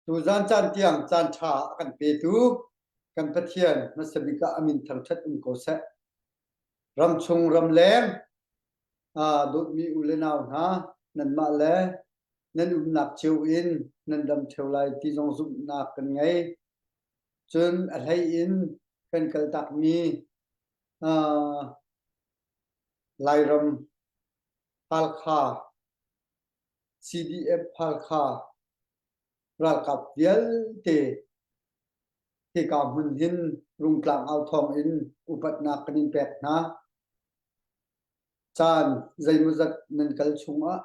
Tuzan caan tiang caan ṭha a kan petu kan Pathian hmasa bik ah a min thangṭhat um ko seh. Ramchung ramleng aa dawtmi u le nau hna nanmah le nan umnak cio in nan dam ṭheo lai ti zong zumhnak kan ngei. Cun a hlei in kan kaltakmi uh, Lairam Halkha CDF Halkha ralkap vialte hika hmun hin Rungtlang au thawng in upatnak kan in pek hna. Caan zeimawzat nan kal chungah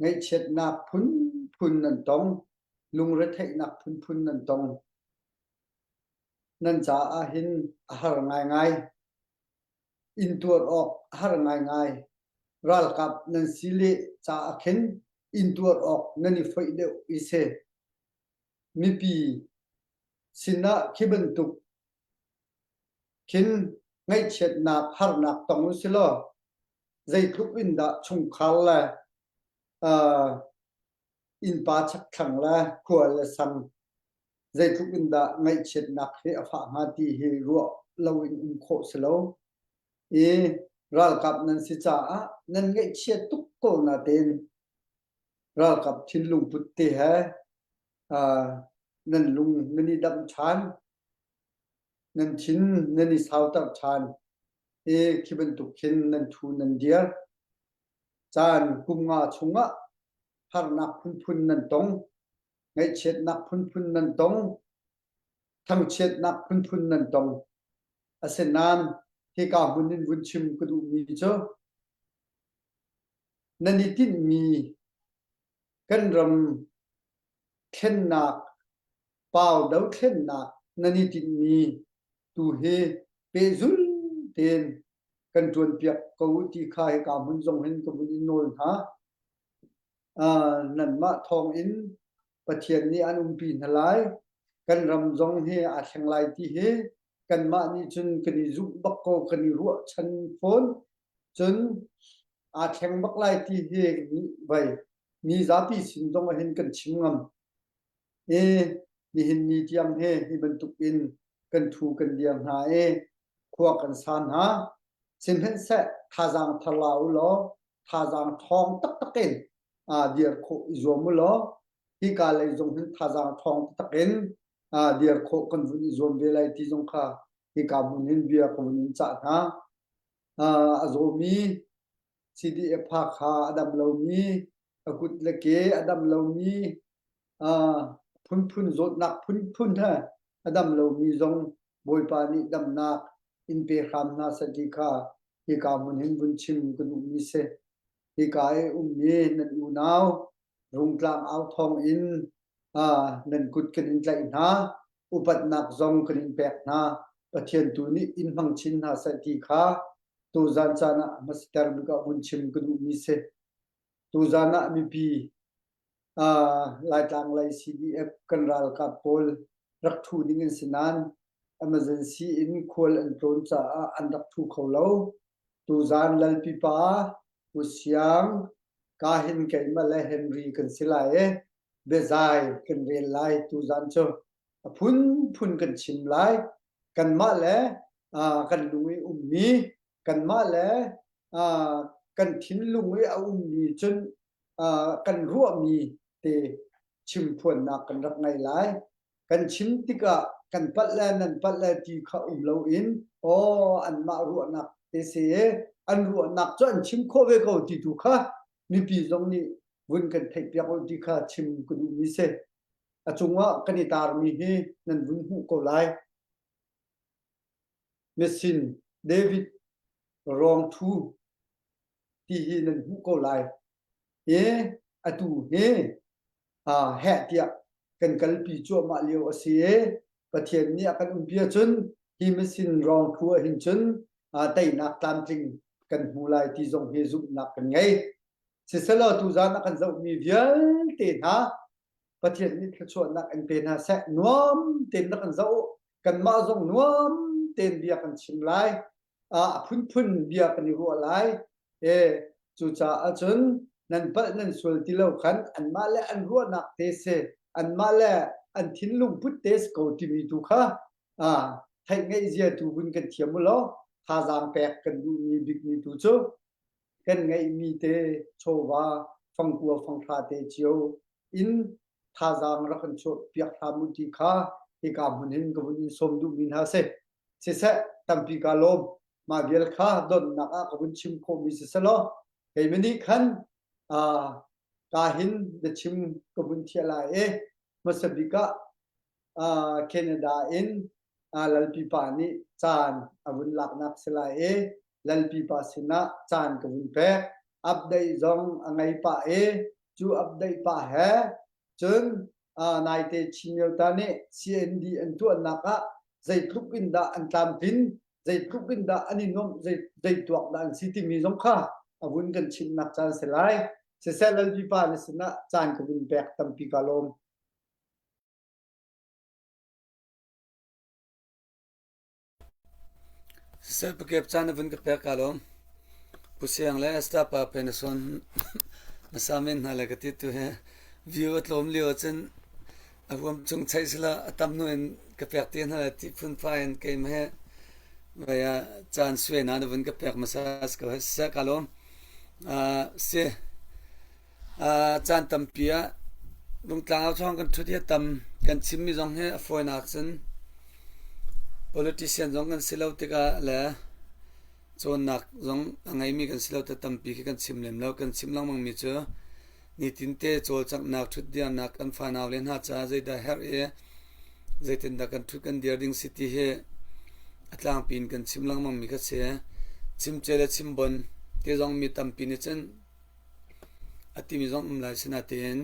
ngaihchiatnak phunphun nan tong, lungretheihnak phunphun nan tong. Nan caah hin a har ngaingai. Intuar awk a har ngaingai. Ralkap nan si le caah khin intuar awk nan i foih deuh i si. Mipi sinah khi bantuk khin ngaihchiatnak harnak tong u silaw zeitluk in dah chungkhar le uh, innpa chakthlang le khua le sang zeitluk in dah ngaihchiatnak hi a fah hnga ti hi ruah loin um khawh si lo i ralkap nan si caah nan ngaihchia tuk ko natein ralkap thinlung put te he uh, nan lung nan i damh ṭhan nan thin nan i sauter ṭhan i khi bantuk khin nan thu nan dir caan kum nga chungah harnak phunphun nan tong ngaihchiatnak phunphun nan tong thangchiatnak phunphun nan tong asinain hika hmun in vun chim ka duhmi cu nan i tinhmi kan ram thlennak pau dothlennak nan i tinhmi tu hi pehzul tein kan ṭuanpiak ko u ti kha hika hmun zong hin ka vun in nawl hna. Uh, nanmah thawng in Pathian nih an umpi hna lai. Kan ram zong hi aa thleng lai ti hi kanmah nih cun kan i zumh bak ko, kan i ruahchan fawn. Cun aa thleng bak lai ti hi vai mi zapi sin zong ah hin kan chim ngam. I nihin ni tiang hi hi bantuk in kan thu kan dir hna i khua kan sa hna. Sihmanhseh thazaang thar la u law thazaang ṭhawng taktak in dir khawh i zuam u law hika lei zong hin thazaang ṭhawng taktak in dir khawh kan vun i zuam ve lai ti zong kha hika hmun hin bia ka vun in cah hna. A zawmi CDF Hakha a dam lomi a kut le ke a dam lomi phunphun zawtnak phunphun he a dam lomi zong Bawipa nih damnak in pe hram hna seh ti kha hika hmun hin vun chim ka duhmi si. Hika i ummi nan unau Rungtlang au thawng in nan kut kan in tlaih hna, upatnak zong kan in pek hna. Pathian tu nih in hmang chin hna seh ti kha tuzan caan ah hmasater bik ah vun chim ka duhmi si. Tuzan ah mipi Laitlang lei CDF kan ralkap pawl rak ṭhu ding an si nain emergency in khual an tlawn caah an rak ṭhu kho lo. Tuzan Lalpipa, Pu Siang, kahin keimah le Henry kan si lai i biazai kan rel lai tuzan cu. A phunphun kan chim lai. Kanmah le kan lung i ummi, kanmah le kan thinlung i a ummi cun kan ruahmi te chimphuannak kan rak ngei lai. Kan chim tikah kan palh le nan palh le ti kha um loin aw anmah ruahnak te si i an ruahnak cu an chim khawh ve ko ti tu kha mipi zong nih vun kan theihpiak u ti kha chim ka duhmi si. A cungah kan i tarmi hi nan vun hmuh ko lai. Misin David Rawngthu ti hi nan hmuh ko lai. I atu hi heh tiah kan kalpi cuahmah lio a si i Pathian nih a kan umpi ahcun hi misin rawngthu ah hin cun teinak tlamtling kan hmu lai ti zong hi zumhnak kan ngei. Siselaw tuzaan a kan zohmi vialte hna Pathian nih thluachuahnak in pe hna seh. Nuam tein rak kan zoh u. Kanmah zong nuam tein bia kan chim lai. A phunphun bia kan i ruah lai. E cucaah cun nan palh nan sual ti lo khan anmah le an ruahnak te si. Anmah le an thinlung put te si ko timi tu kha theih ngeih zia tu vun kan thiam u law thazaang pek kan duhmi bikmi tu cu kan ngeihmi te chawva fangkua fanghra te cio in thazaang rak kan chuah piak hram u ti kha hika hmun hin ka vun in sawm duhmi hna si. Siseh tampi ka lawm. Mah vial kha donnak ah ka vun chim khawhmi siselaw keimah nih khan ka hin biachim ka vun thiah lai i hmasa bik ah Canada in Lalpi pa nih caan a vun laknak si lai i Lalpi pa sinah caan ka vun pek. Update zong a ngei pah i cu update pah he cun naite Chin Myota nih CND an tuahnak ah zeitluk in dah an tlamtlin, zeitluk in dah an i nuamh, zei tuak dah an si timi zong kha a vun kan chimhnak caan si lai. Siseh Lalpi pa na sinah caan ka vun pek tampi ka lawm. Siseh pakep caan na vun ka pek ka lawm. Pu Siang le Esther pa pe na sawn na sa men hna le ka ti tu he view a tlawm lio ahcun a huam chung chaih sila a tam hnu in ka pek te hna le ti phunphai in keimah he vai ah caan sue na na vun ka pek hmasa si ko he siseh ka lawm. Si Caan tampi ah Rungtlang ah thawng kan ṭhut hi a tam. Kan chimmi zong hi a fawinak cun politician zong kan si lo tikah le cawnnak zong a ngeimi kan si lo tikah tampi khi kan chim lem lo. Kan chim lengmangmi cu nitinte cawlcanghnak, ṭhutdirnak kan fanau le hna caah zeidah herh i zeitindah kan ṭhut kan dir ding si ti hi a tlangpi in kan chim lengmangmi kha si. Chimce le chimbon ti zong mi tampi nih cun A timi zong um lai sinain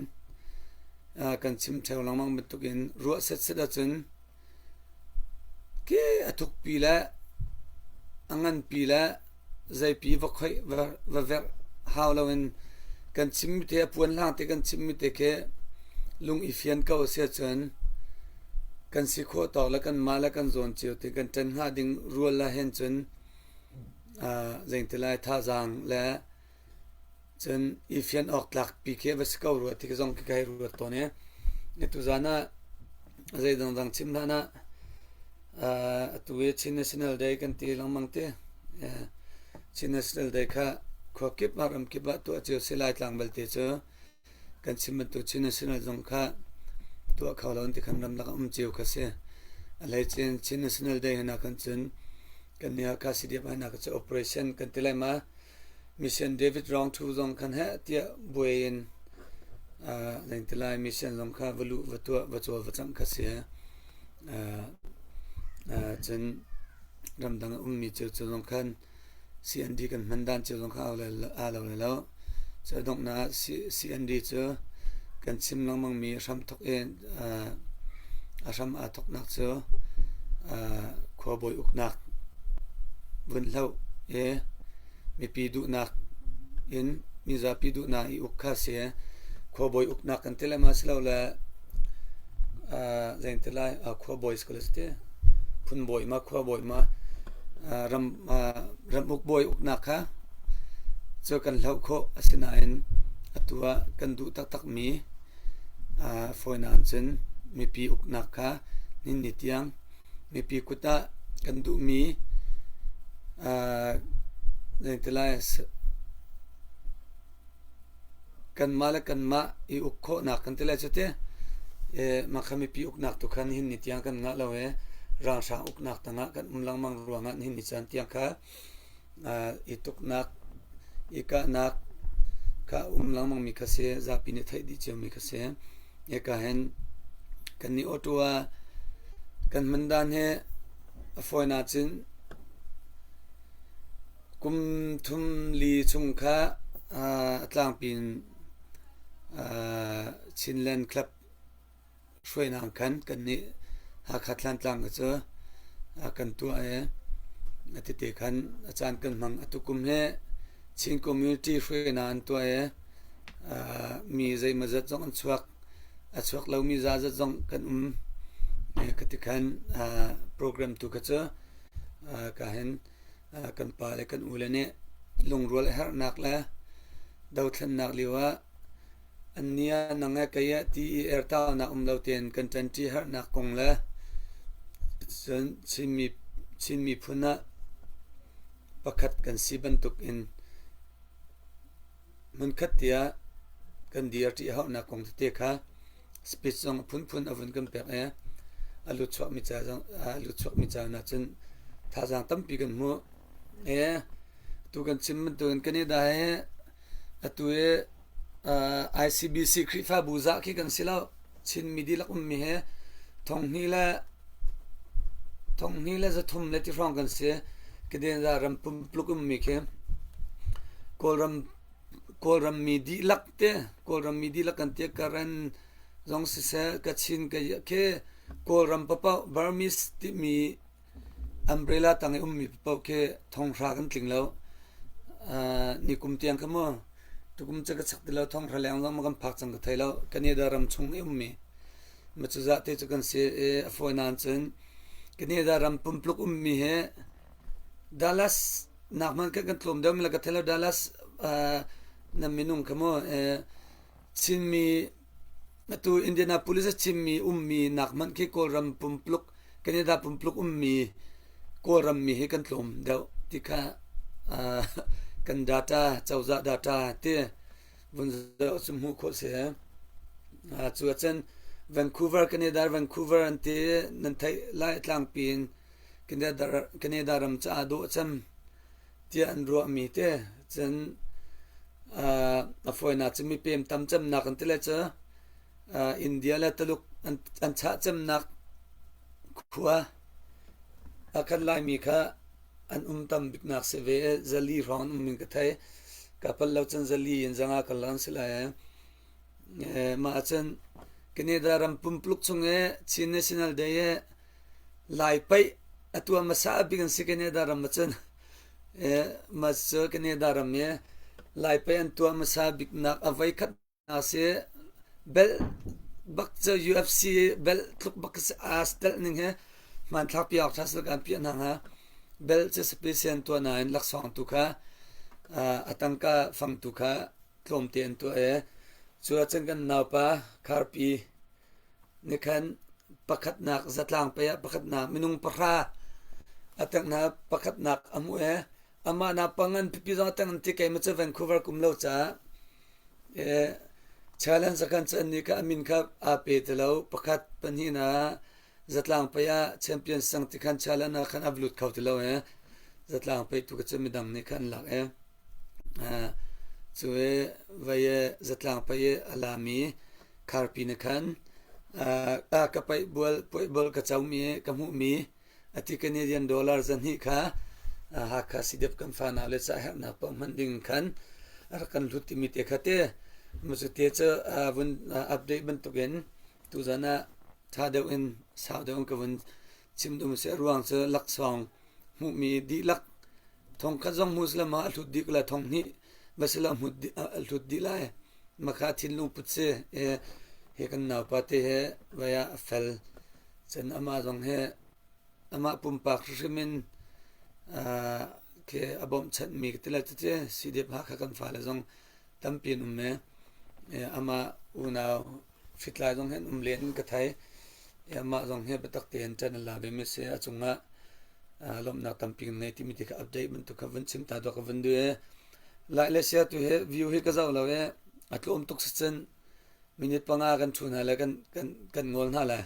kan chim ṭheo lengmang bantukin ruah setset ahcun ke a thukpi le a nganpi le zeipi va khoih va verh hau loin kan chimmi te a puan hlang te kan chimmi te khi lung i fian ko a si ahcun kan si khawh tawk le kanmah le kan zawn cio te kan ṭan hnga ding rual ah hin cun zeingtilai thazaang le Cun i fian awk tlak pi khi va si ko rua ti zong khi ka hei ruat tawn i tuzan ah zei dangdang chim hlan ah atu i Chin National Day kan ti lengmang ti. Chin National Day kha khua kip ah ram kip ah tuah cio si lai tlang belte cu kan chim bantuk Chin National zong kha tuah kho lo ti khan ramlak um cio kha si. A hleice Chin National Day hna khan cun kan nih Hakha CDF hna kha cu operation kan ti lai ma Mission David Roundthu zong khan heh tiah buai in lengtilai mission zong kha va luh va tuah va cawl va cangh kha si. Cun ramdang a ummi cu cu zong khan CND kan hman dan cio zong kha aa lo le lo. Cu a donghnak ah CND cu kan chim lengmangmi hramthok in a hram aa thoknak cu khuabawi uknak vun hloh i mipi duhnak in mizapi duhnak i uk kha si. Khuabawi uknak kan ti le ma silole zeiti lai khuabawi si ko lai ti phunbawi ma khuabawi ma ram ramuk bawi uknak kha cu kan hloh khawh asinain atu ah kan duh taktakmi fawinak cun mipi uknak kha nihin ni tiang mipi kut ah kan duhmi zeitilai kanmah le kanmah i uk khawhnak kan ti lai cu ti mah kha mipi uknak tu khan nihin ni tiang kan ngah lo i ralhrang uknak tangah kan um lengmang ruangah nihin ni caan tiang kha i tuknak i kahnak kha um lengmang mi kha si zapi nih theih dih cio mi kha si hika hin kan nih Ottawa kan hman dan hi a fawinak cun kum thum li chung kha a tlangpi in Chinland Club hruainak khan kannih Hakha Thlantlang cu kan tuah i a tete khan a caan kan hmang. Atu kum hi Chin community hruainak an tuah i mi zeimawzat zong an chuak. A chuak lomi zazat zong kan um. Khati khan program tu kha cu ka hin kan pa le kan u le nih lungrual a herhnak le dothlennak lio ah. An nih ah nang he kei ah ti i ertaunak um lo tein kan ṭanṭi herhnak kong le cun Chin miphun ah pakhat kan si bantuk in hmunkhat tiah kan dirṭi a hauhnak kong tete kha speech zong a phunphun a vun kan pek i a lutchuakmi ca zong a lutchuakmi ca na cun thazaang tampi kan hmuh. E tu kan chim bantukin Canada hi atu hi ICBC Khrihfabu zah khi kan si lo. Chinmi dihlak ummi hi thonghnih le 300 le ti hrawng kan si. Canada ram pumpluk ummi khi Kawlram Kawlram mi dihlak te Kawlram mi dihlak kan ti Karen zong siseh Kachin ka khi Kawlram papaoh Burmese timi Umbrella tang i ummi paoh khi thonghra kan tling lo. Nikum tiang kha mu tukum cu ka chak ti lo thonghra leng zong ma kan phak cang ka thei lo. Canada ram chung i ummi ma cu zah te cu kan si i a fawi nain cun Canada ram pumpluk ummi hi Dallas nak hmanh kan kan tlawm deuh mi le ka thei lo Dallas na minung kha mu Chinmi Atu Indianapolis a chimmi ummi nak hmanh khi Kawlram pumpluk, Canada pumpluk ummi Kawlram mi hi kan tlawm deuh ti kha kan data, cozah data ti vun zoh cu hmuh khawh si. Cu ahcun Vancouver, Canada Vancouver an ti nan theih lai tlangpi in Canada, Canada ram caah dawh cem tiah an ruahmi te cun a fawinak cu mipem tam cemnak an ti le cu India le Tuluk an chah cemnak khua a kan Laimi kha an um tam biknak si ve zali hrawng an um in ka thei ka pal lo cun zali in zanga kal an si lai mah ahcun Canada ram pumpluk chung i Chin National Day i Lai paih a tuah hmasa bik an si Canada ram ahcun mah cu Canada ram i Lai paih an tuah hmasa biknak a voi khatnak si. Belt bak cu UFC belt tluk bak si aa telh ning hi hmanthlak piak ṭha sal kan piah hna hnga. Belt cu special an tuah nain laksawng tu kha a tangka fang tu kha tlawmte an tuah i cu ahcun kan naupa Kharpi Nikhan pakhatnak zatlang pei ah pakhatnak minung pahra a tengh hna pakhatnak a hmuh i amah nak pangan pipi zong a tengh an ti keimah cu Vancouver kum lo caah challenge a kan can ni kha a min kha aa pe ti lo pakhat pahnih na zatlang pei ah champion sang ti khan challenge ah khan a lut kho ti lo i zatlang pei tu ka cu midang nih khan lak i cu i vei zatlang pei i a lami Kharpi na khan ka paih bual puaih bual ka comi ka hmuhmi ati Canadian dollar 200 kha Hakha CDF kan fa nau le ca herhnak paoh hman ding khan rak kan hlut timi te kha te mucu te cu vun update bantukin tuzan ah tha deuh in sau deuh in ka vun chim dum si ruang cu laksawng hmuhmi dihlak thong khat zong hmu sila ma a hlut dih la thong hnih va sila a hlut dih lai makha thinlung put si e he kan naupa te he vaya a fel cun amah zong he amah pumpak hrim in ke a bawmhchanh mi ka ti lai tete CDF Hakha kan fale zong tampi an um e amah unau hritlai zong hin um len ka thei. Amah zong hi biatak tein ṭan a la ve mi si. A cungah lawmhnak tampi kan ngei timi ti kha update bantuk kha vun chim ta dawh ka vun duh i lai le sia tu hi view hi ka zoh lo i a tlawm tuk si cun minute panga kan ṭhu hna le kan kan kan ngol hna le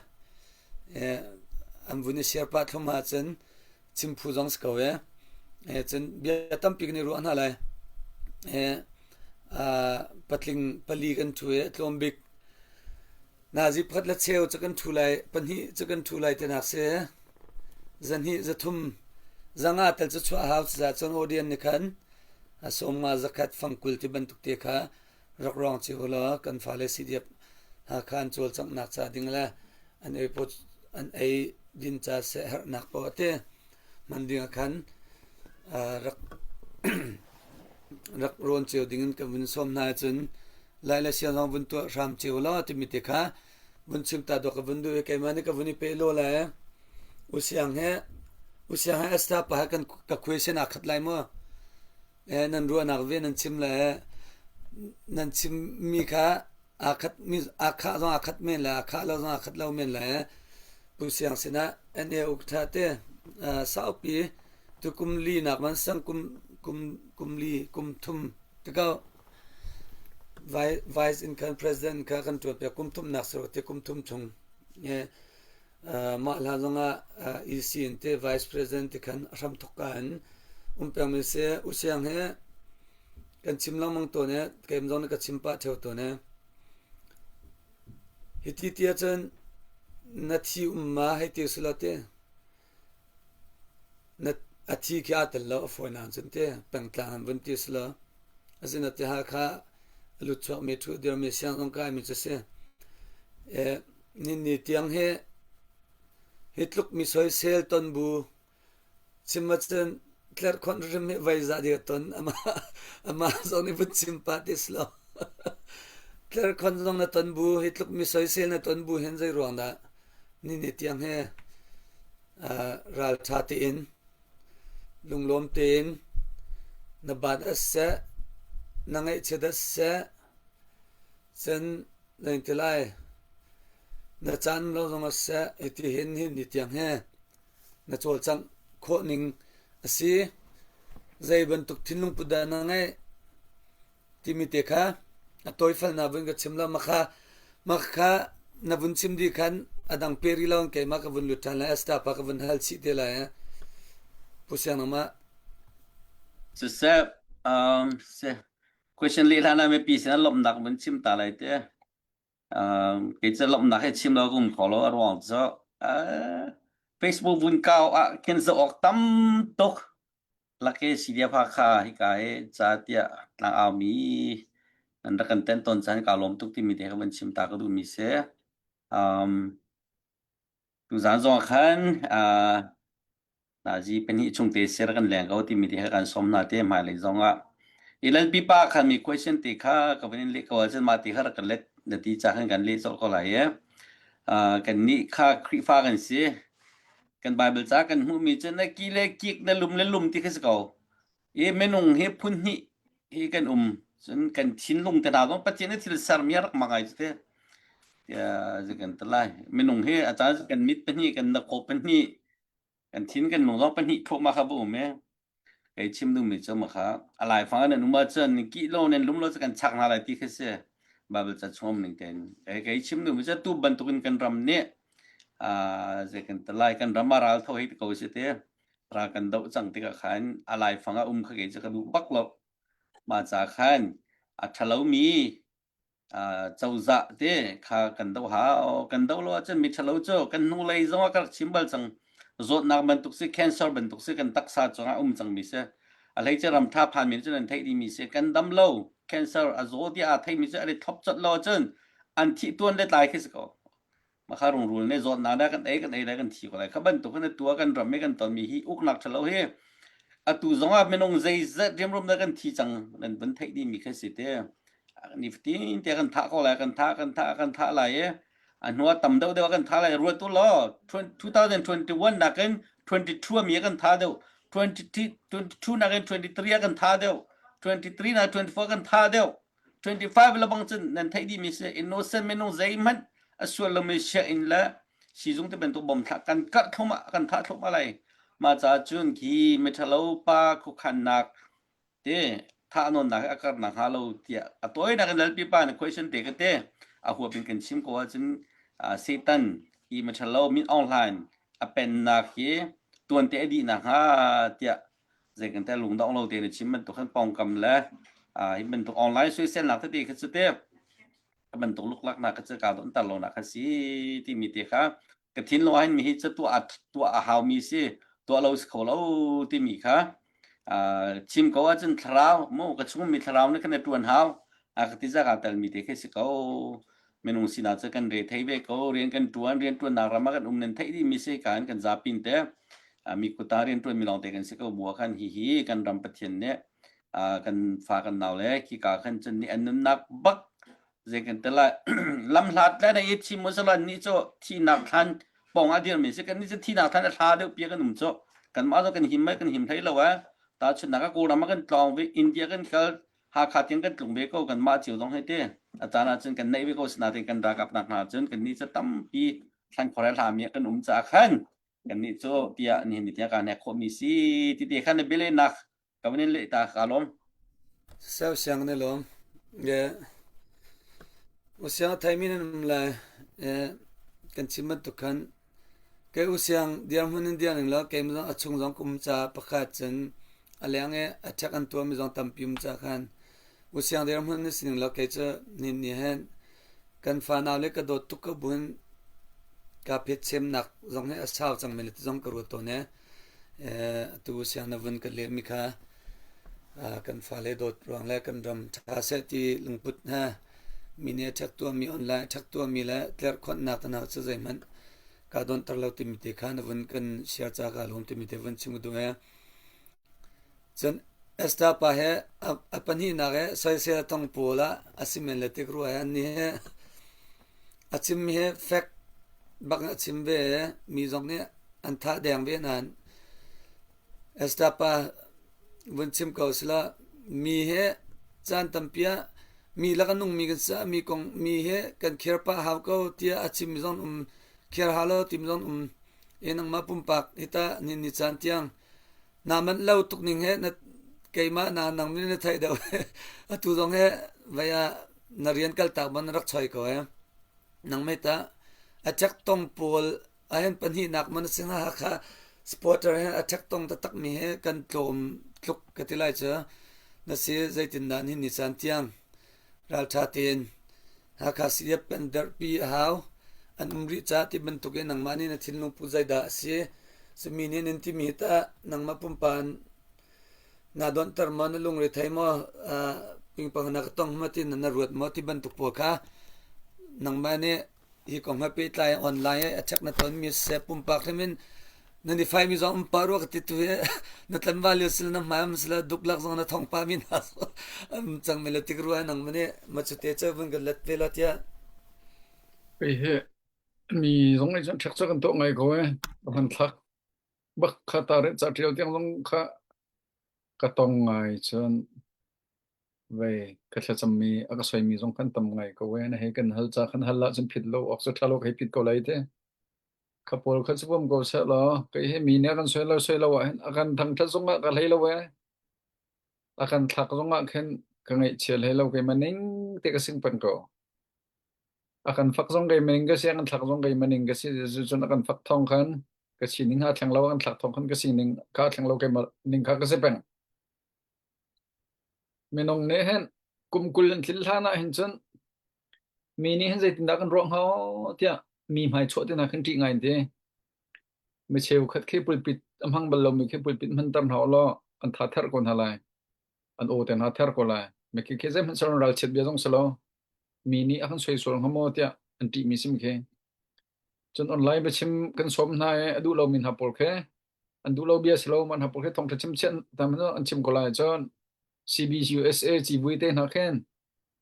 an vun i share pah thlum ahcun chim phu zong si ko e. Cun bia tampi kan i ruah hna lai. Patling pali kan ṭhu i a tlawm bik nazi pakhat le cheu cu kan ṭhu lai, pahnih cu kan ṭhu lai tinak si. Zahnih, zathum, zanga tel cu chuah hau cucaah cun audience nih khan a sawmnga zakhat fangkul ti bantuk te kha rak rawng cio law kan fale CDF Hakha an cawlcanghnak ca ding le an ei an ei din ca seh herhnak paoh te hman ding ah khan rak rak rawn cio ding in kan vun sawm hna ahcun lai le sia zong vun tuah hram cio law timi te kha vun chim ta dawk ka vun duh i keimah nih ka vun i pe law lai usiang he usiang he Esther pa he kan ka question aa khat lai maw nan ruahnak ve nan chim le nan chimmi kha. Aa khat mi aa khah zong aa khat men lai, aa khah lo zong aa khat lo men lai. Pu Siang sinah NA uk tha te saupi tu kum li nak man sang kum kum kum li kum thum te ko vice in khan president kha kan tuan piak kum thum nak saro te kum thum chung mah hlan zongah EC in te vice president te khan a hram thok ka in um peng mi se u siang he kan chim lengmang tawn i keim zong nih ka chim pah ṭheo tawn i hiti ti ahcun na thi um ma hei ti usih law ti na a thi khi aa tel lo a fawinak cun ti pengtlang in vun ti usih law asinain ti Hakha a lut chuakmi ṭhu dirmi sianginn kaimi cu si. Ninni tiang hi hi tluk mi soisel ton bu Chim ahcun tlerhkhonh hrim hi voi zah dih a ton. Amah, amah zong nih vun chim pah ti si lo. Tlerhkhonh zong na ton bu, hi tluk mi soisel na ton bu hin zei ruang dah ni ni tiang hi uh, ralṭha tein, lunglawm tein na bat a seh, na ngaihchiat a seh, cun na ti lai, na caan lo zong a seh, hiti hin hi ni tiang hi na cawlcangh khawh ning a si. Zei bantuk thinlung put dah na ngeih timi te kha a tawifalnak vun ka chim lo. Makha makha na vun chim dih khan a dang pe rih lo in keimah ka vun lut ṭhan lai. Esther pa ka vun hal chih te lai. Pu Siang nangmah. Siseh, um, se question leh hlan ah mipi sin ah lawmhnak vun chim ta lai te. Kei cu lawmhnak hi chim lo ka um kho lo a ruang cu Facebook vun kau ah khin zoh awk tam tuk laki CDF Hakha hika hi ca tiah tlangau mi nan rak kan ten tawn caan kaa lawm tuk timi te ka van chim ta ka duhmi si. Um, tuzaan zong ah khan uh, Nazi pahnih chung te sir kan leng ko timi te kha kan sawm hna te hmailei zong ah i lalpi pa khan mi question te kha ka van in leh ko ahcun mah ti kha rak kan let na ti ca khan kan leh colh ko lai i kan nih kha Khrihfa kan si kan Bible ca kan hmuhmi cu na ki le kik na lum le lum ti kha si ko i minung hi phun hnih hi kan um cun kan thinlung te hna zong Pathian nih thil sermi a rak mak ai cu te tiah kan ti lai minung hi a caan kan mit pahnih kan nakhaw pahnih Kan thin kan lung zong pahnih thluahmah kha va um i kei chim duhmi cu ma kha a laifang in nan um ahcun kih lo nan lum lo cu kan chak hna lai ti khi si Bible ca chung um ning tein kei kei chim duhmi cu tu bantukin kan ram nih zei kan ti lai kan ram a ral tho hei ti ko si te ral kan doh cang tikah khan a laifang ah um kha kei cu ka duh bak lo mah ca khan a ṭhalomi cozah te kha kan doh hau. Kan doh lo ahcun miṭhalo cu kan hnulei zong ah ka rak chim bal cang. Zawtnak bantuk si, cancer bantuk si, kan taksa cungah um cangmi si. A hleice ram ṭha phanmi cu nan theih dihmi si. Kan dam lo, cancer a zaw tiah aa theimi cu an i thlop colh lo ahcun an thih tuan le tlai khi si ko. Makha rungrul nih zawtnak dah kan ei kan ei lai kan thi ko lai. Kha bantuk in atu ah kan ram i kan tonmi hi uknak ṭhalo hi atu zong ah minung zeizat riamrum dah kan thi cang nan vun theih dihmi kha si te. Nifatin te kan thah ko lai kan thah kan thah kan thah lai i a hnu ah tam deuh deuh kan thah lai ruat u law 2021 nakin 22 mi kan thah deuh 22 nakin 23 ah kan thah deuh 23 na 24 kan thah deuh 25 lebang cun nan theih dihmi si innocent minung zeihmanh a sual lomi sianginn le siizung te bantuk bom thlah kan karh thlumah kan thah thlumah lai mah caah cun khi miṭhalo pa khuakhannak te thahnawnnak a karnak hnga lo tiah a tawinak in lalpi pa nih question te ka te a huap in kan chim ko ahcun Satan hi miṭhalo min Aung Hlaing a pennak hi tuante a dih nakhnga tiah zei kan te lungdong lo te na chim bantuk khan pawngkam le hi bantuk online soiselnak tete kha cu te bantuk luklaknak kha cu ka don tar lo nak kha si timi te kha ka thinlung ah hin mi hi cu tuah tuah a hau mi si tuah lo si kho lo timi kha chim ko ahcun thlarau mu ka chung mi thlarau nih khan tuan hau a ka ti zaka tel mi te khi si ko minung sinah cu kan re thei ve ko rian kan tuan rian tuannak ram ah kan um nan theih dih mi si kan kan zapin te mi kuta rian tuan mi lawng te kan si ko bua khan hi hi kan ram pathian nih kan fa kan nau le khi ka khan cun nih an nunnak bak zei kan te lai lam hlat le na i thi mo salan ni cho thinak thlan pong a dir mi si kan ni chu thinak thlan a thla deuh pia kan um cho kan mah zo kan him mai kan him hlei lo a ta chun nak ka ram kan tlong vi India kan kal. Hakha tiang kan tlung ve ko kan mah cio zong hei ti a caan ah cun kan neih ve ko sinain kan ralkap nak hna cun kan nih cu tampi thlan khor he hlami kan um caah khan kan nih cu tiah nihin ni tiang kaa hnek khawhmi si ti te khan na bialehnak ka van in leh ta ka lawm. Sau siang na lawm. Yeah. Usiang thaimi nan um lai. Eh, kan chim bantuk khan Kei usiang dirhmun in dir ning law keimah zong a chung zong ka um caah pakhat cun a leng i a ṭhek an tuahmi zong tampi um caah khan usiang dirhmun na si ning law kei cu nihin ni hin kan fanau le ka dawt tuk ko buin kaa phetchemnak zong hi a sau cangmi le ti zong ka ruat tawn i atu usiang na vun ka lehmi kha kan fale dawt ruang le kan ram ṭha seh ti lungput he Mi nih a ṭhek tuahmi online a ṭhek tuahmi le tlerhkhonhnak te hna cu zeihmanh kaa donhter lo timi te kha na vun kan share ca kaa lawm timi te vun chim ka duh ee. Cun Esther pa he a pahnihnak he soisel a tong pawl ah a si men le tik rua he an nih he a chimmi he fek bak in a chim ve mi zong nih an thah deng ve nain Esther pa vun chim ko sila mi he caan tampi ah mi lak a nungmi kan si mi kong mi he kan kher pah hau ko tiah a chimmi zong um kher hau lo timi zong um e nangmah pumpak hita ni ni caan tiang na manh lo tuk ning he na keimah na nang nih na theih deuh atu zong he vai ah na rian kal tak ban rak choi ko he nang mei ta attack tong pawl Ahen pahnihnak man a si hnga Hakha supporter he a ṭhek tong taktakmi he kan tlawm tluk ka ti lai cu. Na si zeitindah nihin ni caan tiang ralṭha tein Hakha CDF kan derhpi a hau. An um rih caah ti bantuk in nangmah nih na thinlung put zeidah a si. Simi nih nan timi hi tah nangmah pumpan naa donhter maw, na lungre thei maw, pingpang na ka tong maw ti na ruat maw ti bantuk pawl kha nangmah nih Hi kong he pehtlai online i a check na tonmi siseh pumpak hrim in nan i faimi zong um pah rua ka ti tu hi na tlanval lio sila na hmai um sila duklak zong na thong pah mi hna um cang mi le tik rua nang mani ma chu te che vun kan let ve la tiah Kei hi mi zong nih cun ṭhek cu kan tuah ngai ko ee. Ka hmanthlak bak kha ta re ca ṭial tiang zong kha ka tong ngai cun Vei, ka thlacammi a ka soimi zong kan tam ngai ko ee. Na hei kan hal ca kan hal ahcun phit lo awk cu ṭha lo ka hei phit ko lai te. Kha pawl kha cu bawm ko seh law, kei hi mi nih a kan soi lo soi lo ah hin a kan thangṭhat zong ah ka hlei lo ee. A kan thlak zong ah khin ka ngaihchia hlei lo keimah ning te ka sing peng ko. A kan fak zong keimah ning ka si, a kan thlak zong keimah ning ka si. Cucun a kan fak thawng khan ka sining aa thleng lo, a kan thlak thawng khan ka sining kha aa thleng lo keimah ning kha ka si peng. Minung nih hin kum 20 an tlin hlan ah hin cun mi nih hin zeitindah kan ruah hnga tiah mi hmai chuah te hna khin ṭih ngai an ti. Mi cheukhat khi pulpit a hmang bal lomi khi pulpit hmanter hna ulaw an tha ther ko hna lai. An aw te hna ther ko lai. Mikhi khi zeihmanh ser ralchiat bia zong si lo. Mi nih a kan soisel hnga maw tiah an ṭihmi sim khi. Cun online biachim kan sawm hna i a duh lomi hna pawl khi an duh lo bia si lo mah hna pawl khi thawngṭha chim chiat tam an chim ko lai cun CBCUSA civui te hna khin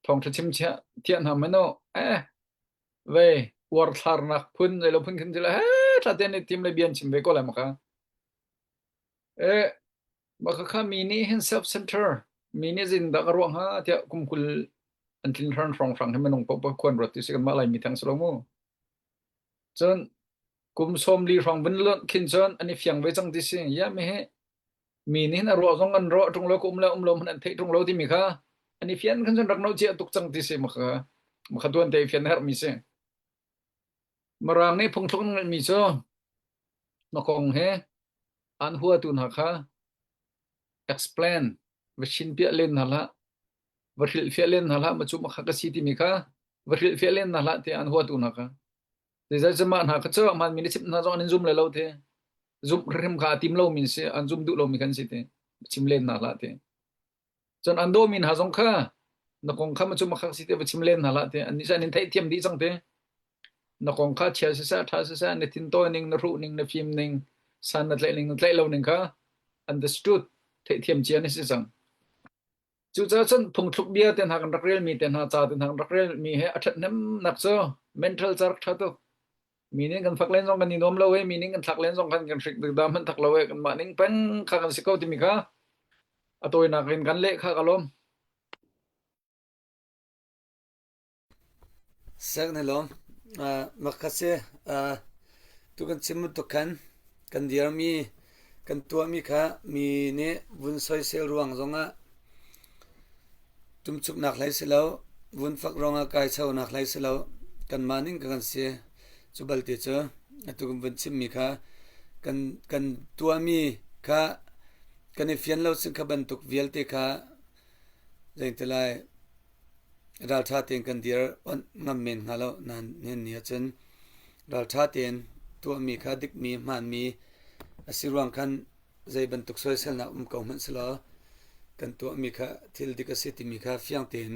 thawngṭha chim chiah thiah hna mano eh ve uarthlarnak phun zeilo phun khin sila he ṭha tein i tim le bia an chim ve ko lai maka eh maka kha mi nih hin self center mi nih zin dah ka ruah hnga tiah kum 20 an tlin hran hrawng hrang hi minung paoh khuan ruat ti si kan mah lai mi thang si lo mu Cun kum 40 hrawng vun lonh khin cun an i fiang ve cang ti si. Ya mi hi mi nih hin a ruah zong an ruah ṭung lo ka um le um lo hmanh an theih ṭung lo timi kha an i fian khan cun rak no cia tuk cang ti si maka maka tuan te i fian a herhmi si. Mirang nih phungthluk an ngeihmi cu na kong he an huatu hna kha explain va chinpiah len hna hlah va hrilhfiah len hna hlah ma cu makha ka si timi kha va hrilhfiah len hna hlah tiah an huatu hna kha Zeizah mah hna kha cu hmaanmi na chimh hna zong an in zum lai lo ti. Zumh hrim kha a tim lomi si, an zum duh lomi kan si ti. Chim len hna hlah ti. Cun an dawmi hna zong kha na kong kha cu makhak si ti va chim len hna hlah ti. Annih cu an in theihthiam dih cang ti. Na kong kha chia siseh, ṭha siseh, na thintawi ning, na hruh ning, na fim ning, san na tlaih ning, na tlaih lo ning kha understood, theihthiam cia na si cang. Cucaah cun phungthluk bia te hna kan rak relmi te hna, ca te hna kan rak relmi he a ṭhathnemnak cu mental ca rak ṭha tuk. Mi nih kan fak len zong kan i nuam lo i mi nih kan thlak len zong khan kan hrik dik dah hmanh thak lo i kanmah ning peng kha kan si ko timi kha a tawinak in kan leh kha ka lawm. Sek na lawm. Makha si. Tu kan chim bantuk khan kan dirmi kan tuahmi kha mi nih vun soisel ruang zongah tumchuknak hlei si lo, vun fak ruangah kai chonak hlei si lo, kanmah ning kan si. Cu balte cu atu kan vun chimmi kha kan kan tuahmi kha kan i fian lo cun kha bantuk vialte kha zeitilai ralṭha tein kan dir onh ngam men hnga lo nain nihin ni ahcun ralṭha tein tuahmi kha dikmi hmaanmi a si ruang khan zei bantuk soiselnak um ko hmanh selaw kan tuahmi kha thil dik a si timi kha fiang tein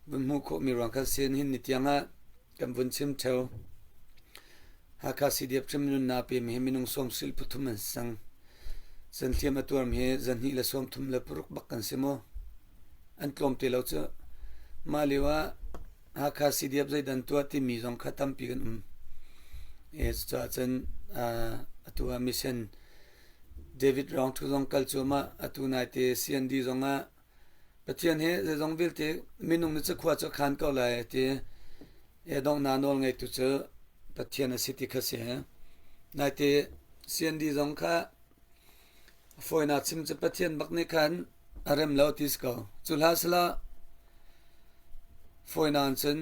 vun hmuh khawhmi ruang khan sin hin ni tiang ah kan vun chim ṭheo. Hakha CDF hrim nunnak pemi hi minung sawm sil pathum an sang. Zan hliam a tuarmi hi zanhnih le sawm thum le paruk bak kan si mu. An tlawm te lo cu. Mah lio ah Hakha CDF zeidan tuah timi zong kha tampi kan um. E, cucaah cun atu ah mission David Roundtree zong kal cuahmah atu naite CND zong ah Pathian hi zeizong vialte minung nih cu khua cu a khan ko lai a ti. E donghnak nawl ngeitu cu Pathian a si ti kha si. Naite CND zong kha fawinak chim cu Pathian bak nih khan a rem lo ti si ko. Cu hlah sila fawinak cun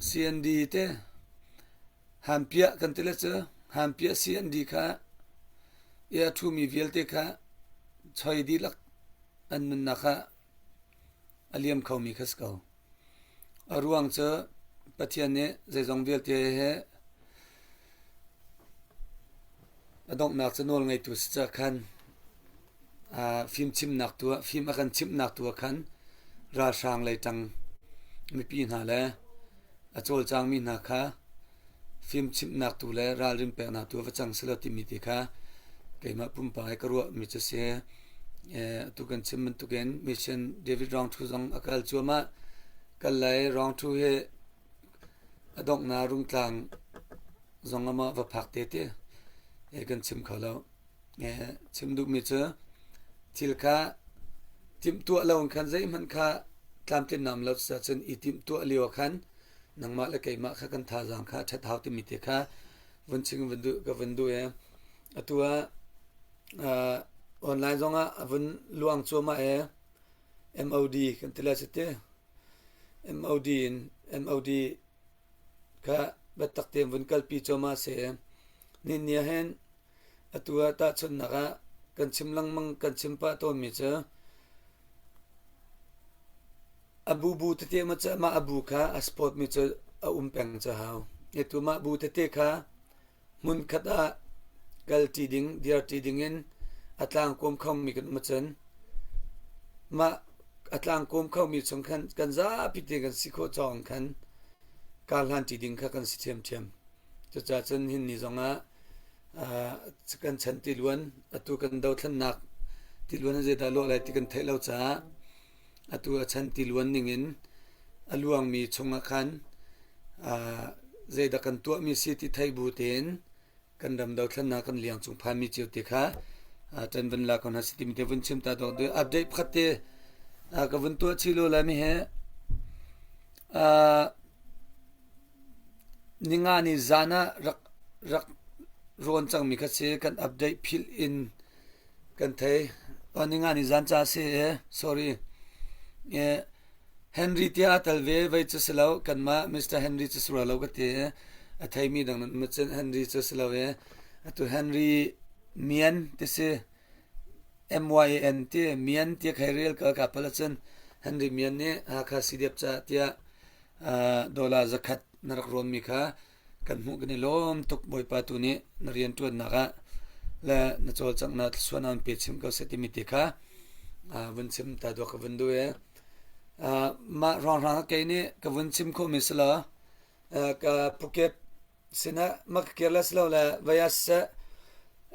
CND te Hanpiah kan ti le cu hanpiah CND kha i a ṭhumi vialte kha choi dihlak an nunnak ah a liam khomi kha si ko. A ruang cu Pathian nih zeizong vialte he a donghnak cu nawl ngeitu si caah khan fimchimnak tu ah fim a kan chimhnak tu ah khan ralhrang lei ṭang mipi hna le a cawlcangmi hna kha fimchimhnak tu le ralrin peknak tu va cang selaw timi te kha keimah pumpak i ka ruahmi cu si. Atu kan chim bantukin mission David Roundtree zong a kal cuahmah. Kal lai Roundtree hi a donghnak rungtlang zong amah va phak te te kan chim kho lo. Chim duhmi cu thil kha timhtuah lo in khan zeihmanh kha tlamtlinnak um lo cucaah i timhtuah lio ah khan nangmah le keimah kha kan thazaang kha a ṭhat hau timi te kha vun chim vun duh ka vun duh i atu ah online zongah a vun luang cuahmah i MOD kan ti lai cu ti MOD in MOD kha biatak tein vun kalpi cuahmah a si i nihin ni ah hin Atu ah tahchunhnak ah kan chim lengmang kan chim pah tawnmi cu a bubu tete ma cu mah a bu kha a sport mi cu a um peng cu hau. Atu mah bu tete kha hmunkhat ah kalṭi ding, dirṭi ding in a tlangkawm khomi kan um ahcun mah a tlangkawm khomi chung khan kan zapi te kan si khawh cawng khan kar hlanṭi ding kha kan si ṭhiamṭhiam. Cucaah cun hin ni zongah kan chan tiluan atu kan dothlennak tiluan hi zeidah lawh lai ti kan theih lo caah atu a chan tiluan ningin a luangmi chungah khan zeidah kan tuahmi si ti theih bu tein kan ram dothlennak kan liang cung phanmi cio te kha ṭan van la ko hna si timi te vun chim ta dawk update pakhat te ka vun tuah chih lo lai mi he Ninga ni zan ah rak rak rawn cangmi kha si kan update philh in kan thei. Oh, ninga ni zan ca si e sorry. E, Henry tiah aa tel ve vei cu si lo kanmah Mr. Henry cu si rua lo ka ti e. A theimi dang nan um cun Henry cu si lo e. Atu Henry Mian ti si MYAN ti Mian ti khai rel ka ka pal ahcun Henry Mian nih Hakha CDF ca tiah Dollar 100 na rak rawnmi kha kan hmuh kan i lawm tuk Bawipa tu nih na rianṭuannak ah le na cawlcanghnak thluachuah an pe chim ko seh timi te kha vun chim ta dawh ka vun duh i mah ruanghrang kei nih ka vun chim khawhmi si law ka Phuket sinah ma ka kir le si lo le vai ah siseh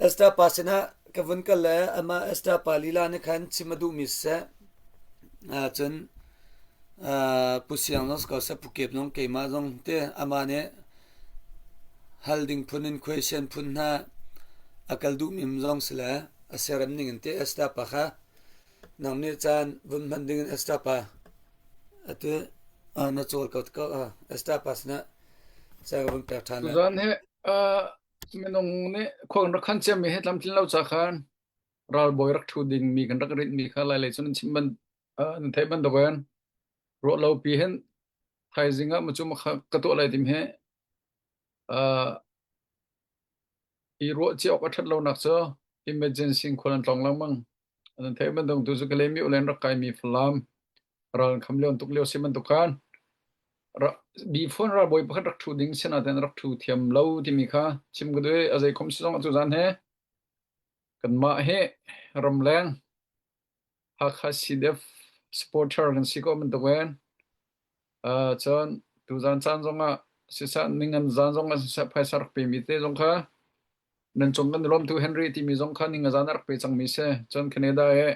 Esther pa sinah ka vun kal le amah Esther pa lila nih khan chim a duhmi siseh cun Pu Siang zong si ko seh Pu Kep zong keimah zong te amah nih hal ding phun in question phun hna a kal duhmi zong si le a siarem ning in te Esther pa kha nang nih caan vun hman ding in Esther pa atu. Na cawl ko ko Esther pa sinah ca ka vun pek ṭhan lai. Tuzaan hi minung nih khua kan rak khan ciami hi tlamtlin lo ca khan ralbawi rak ṭhu dingmi kan rak rinhmi kha Lailei cun nan chim ban nan theih bantuk in ruah lo pi hin thaizing ah macu makha ka tuah lai tim hi i ruah cia awk a ṭhat lonak cu emergency in khual an tlawng lengmang. Nan theih bantuk tu cu Kalaymyo len rak kaimi Falam ral an kham lio an tuk lio si bantuk khan Bifon ralbawi pakhat rak ṭhu ding sinain rak ṭhu thiam lo timi kha chim ka duh i a zeikhom si zong atu zan he kanmah hi ramleng Hakha CDF supporter kan si ko bantuk in cun tuzan caan zongah siseh ningan zan zongah siseh phaisa rak pemi te zong kha nan cung kan i lawm tu Henry timi zong kha ninga zan a rak pe cangmi si. Cun Canada i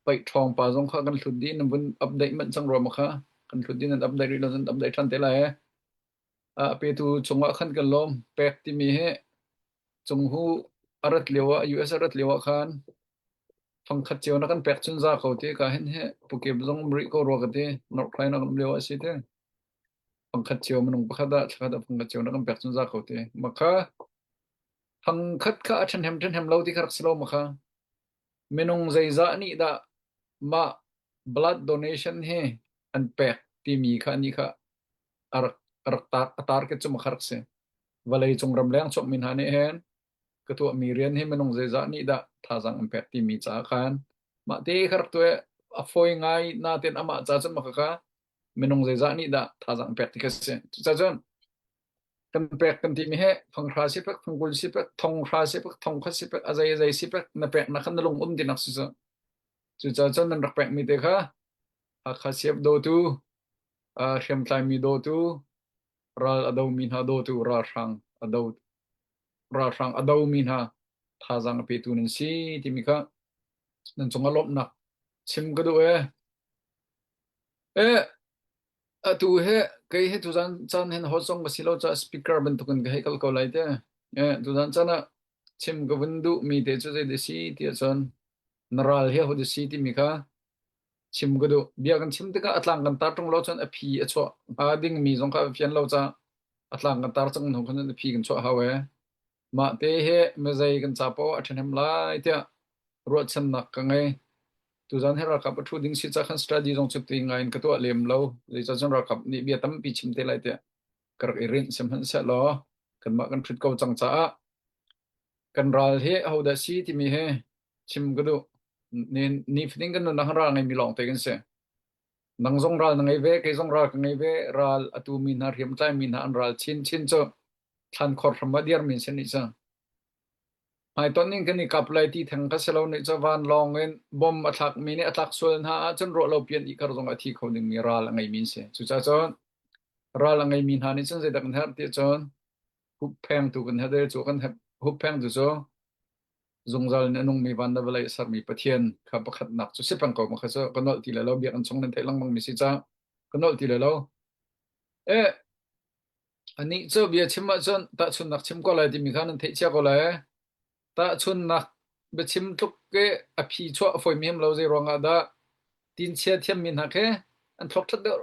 paih ṭhawng pa zong kha kan hlut dih nan vun update manh cang rua ma kha kan hlut dih nan update rih lo nan update ṭhan te lai. A petu cungah khan kan lawm pek timi hi Cunghu a rat lio ah US a rat lio ah khan fangkhat cio na kan pek cun za ko ti ka hin he pukip zong um rih ko rua ka ti North Carolina kan um lio ah si te fangkhat cio minung pakhat ah thlakhat ah fangkhat cio na kan pek cun za ko ti makha fangkhat kha a ṭhenhem ṭhenhem lo ti kha rak si lo makha minung zeizah nih dah mah blood donation hi an pek timi kha ni kha a rak a rak tar a target cu makha rak si vawlei cung ramleng chuakmi hna nih hin ka tuahmi rian hi minung zeizah nih dah thazaang an pek timi caah khan mah te kha rak tuah a fawi ngai natin amah ca cun maka kha minung zeizah nih dah thazaang pek ti kha si. Cucaah cun kan pek kan timi he fanghra si pek, fangkul si pek, thonghra si pek, thongkhat si pek, a zei a zei si pek na pek na khan na lung um tinak si cu. Cucaah cun nan rak pekmi te kha Hakha siap dawtu, hriamtlaimi dawtu, ral a domi hna dawtu, ralhrang a do ralhrang a domi hna thazaang a petu nan si timi kha nan cungah lawmhnak chim ka duh ee. Eh, atu he kei he tuzan caan hin hot zong ka si lo caah speaker bantukin ka hei kal ko lai te. Eh, tuzan caan ah chim ka vun duh mi te cu zei dah si ti ahcun na ral hi aho dah si timi kha chim ka duh. Bia kan chim tikah a tlang kan tar ṭung lo cun a phi a chuah hnga ding mi zong kha a fian lo caah a tlang kan tar cang hnu khan a phi kan chuah hau ee. Mah te hi mizei kan ca paoh a ṭhahnem lai tiah ruahchannak ka ngei. Tuzan hi ralkap a ṭhu ding si ca khan study zong cu ti ngai in ka tuah lem lo. Zeicah cun ralkap nih bia tampi chim te lai tiah ka rak i rinh sihmanhsehlaw kanmah kan ṭhut ko cang caah kan ral hi ahodah si timi hi chim ka duh. Ni, nifatin kan nunnak ral ngeimi lawngte kan si. Nang zong ral na ngei ve, kei zong ral ka ngei ve. Ral a tumi hna, hriamtlaimi hna an ral chinchin cu thlankhor hram ah dirmi an si nih cu. Hmaitonh in kan i kap lai ti theng kha si lo nih cu vanlawng in bomb a thlakmi nih a tlak sual hna ahcun ruah lo pian ihkar zong a thi kho dingmi ral a ngeimi an si. Cucaah cun ral a ngeimi hna nih cun zeidah kan herh ti cun hupphengtu kan herh cu kan hupphengtu cu zungzal in a nungmi van le vawlei a sermi Pathian kha pakhatnak cu si peng ko ma kha cu ka nolh ti le lo biakinn chung nan theih lengmang mi si ca ka nolh ti le lo. Eh Anih cu bia chim ahcun tahchunhnak chim ko lai timi kha nan theih cia ko lai. Tahchunhnak biachim tluk i a phi chuah a fawi men lo zei ruangah dah tinchia thiammi hna khi an thluak ṭhat deuh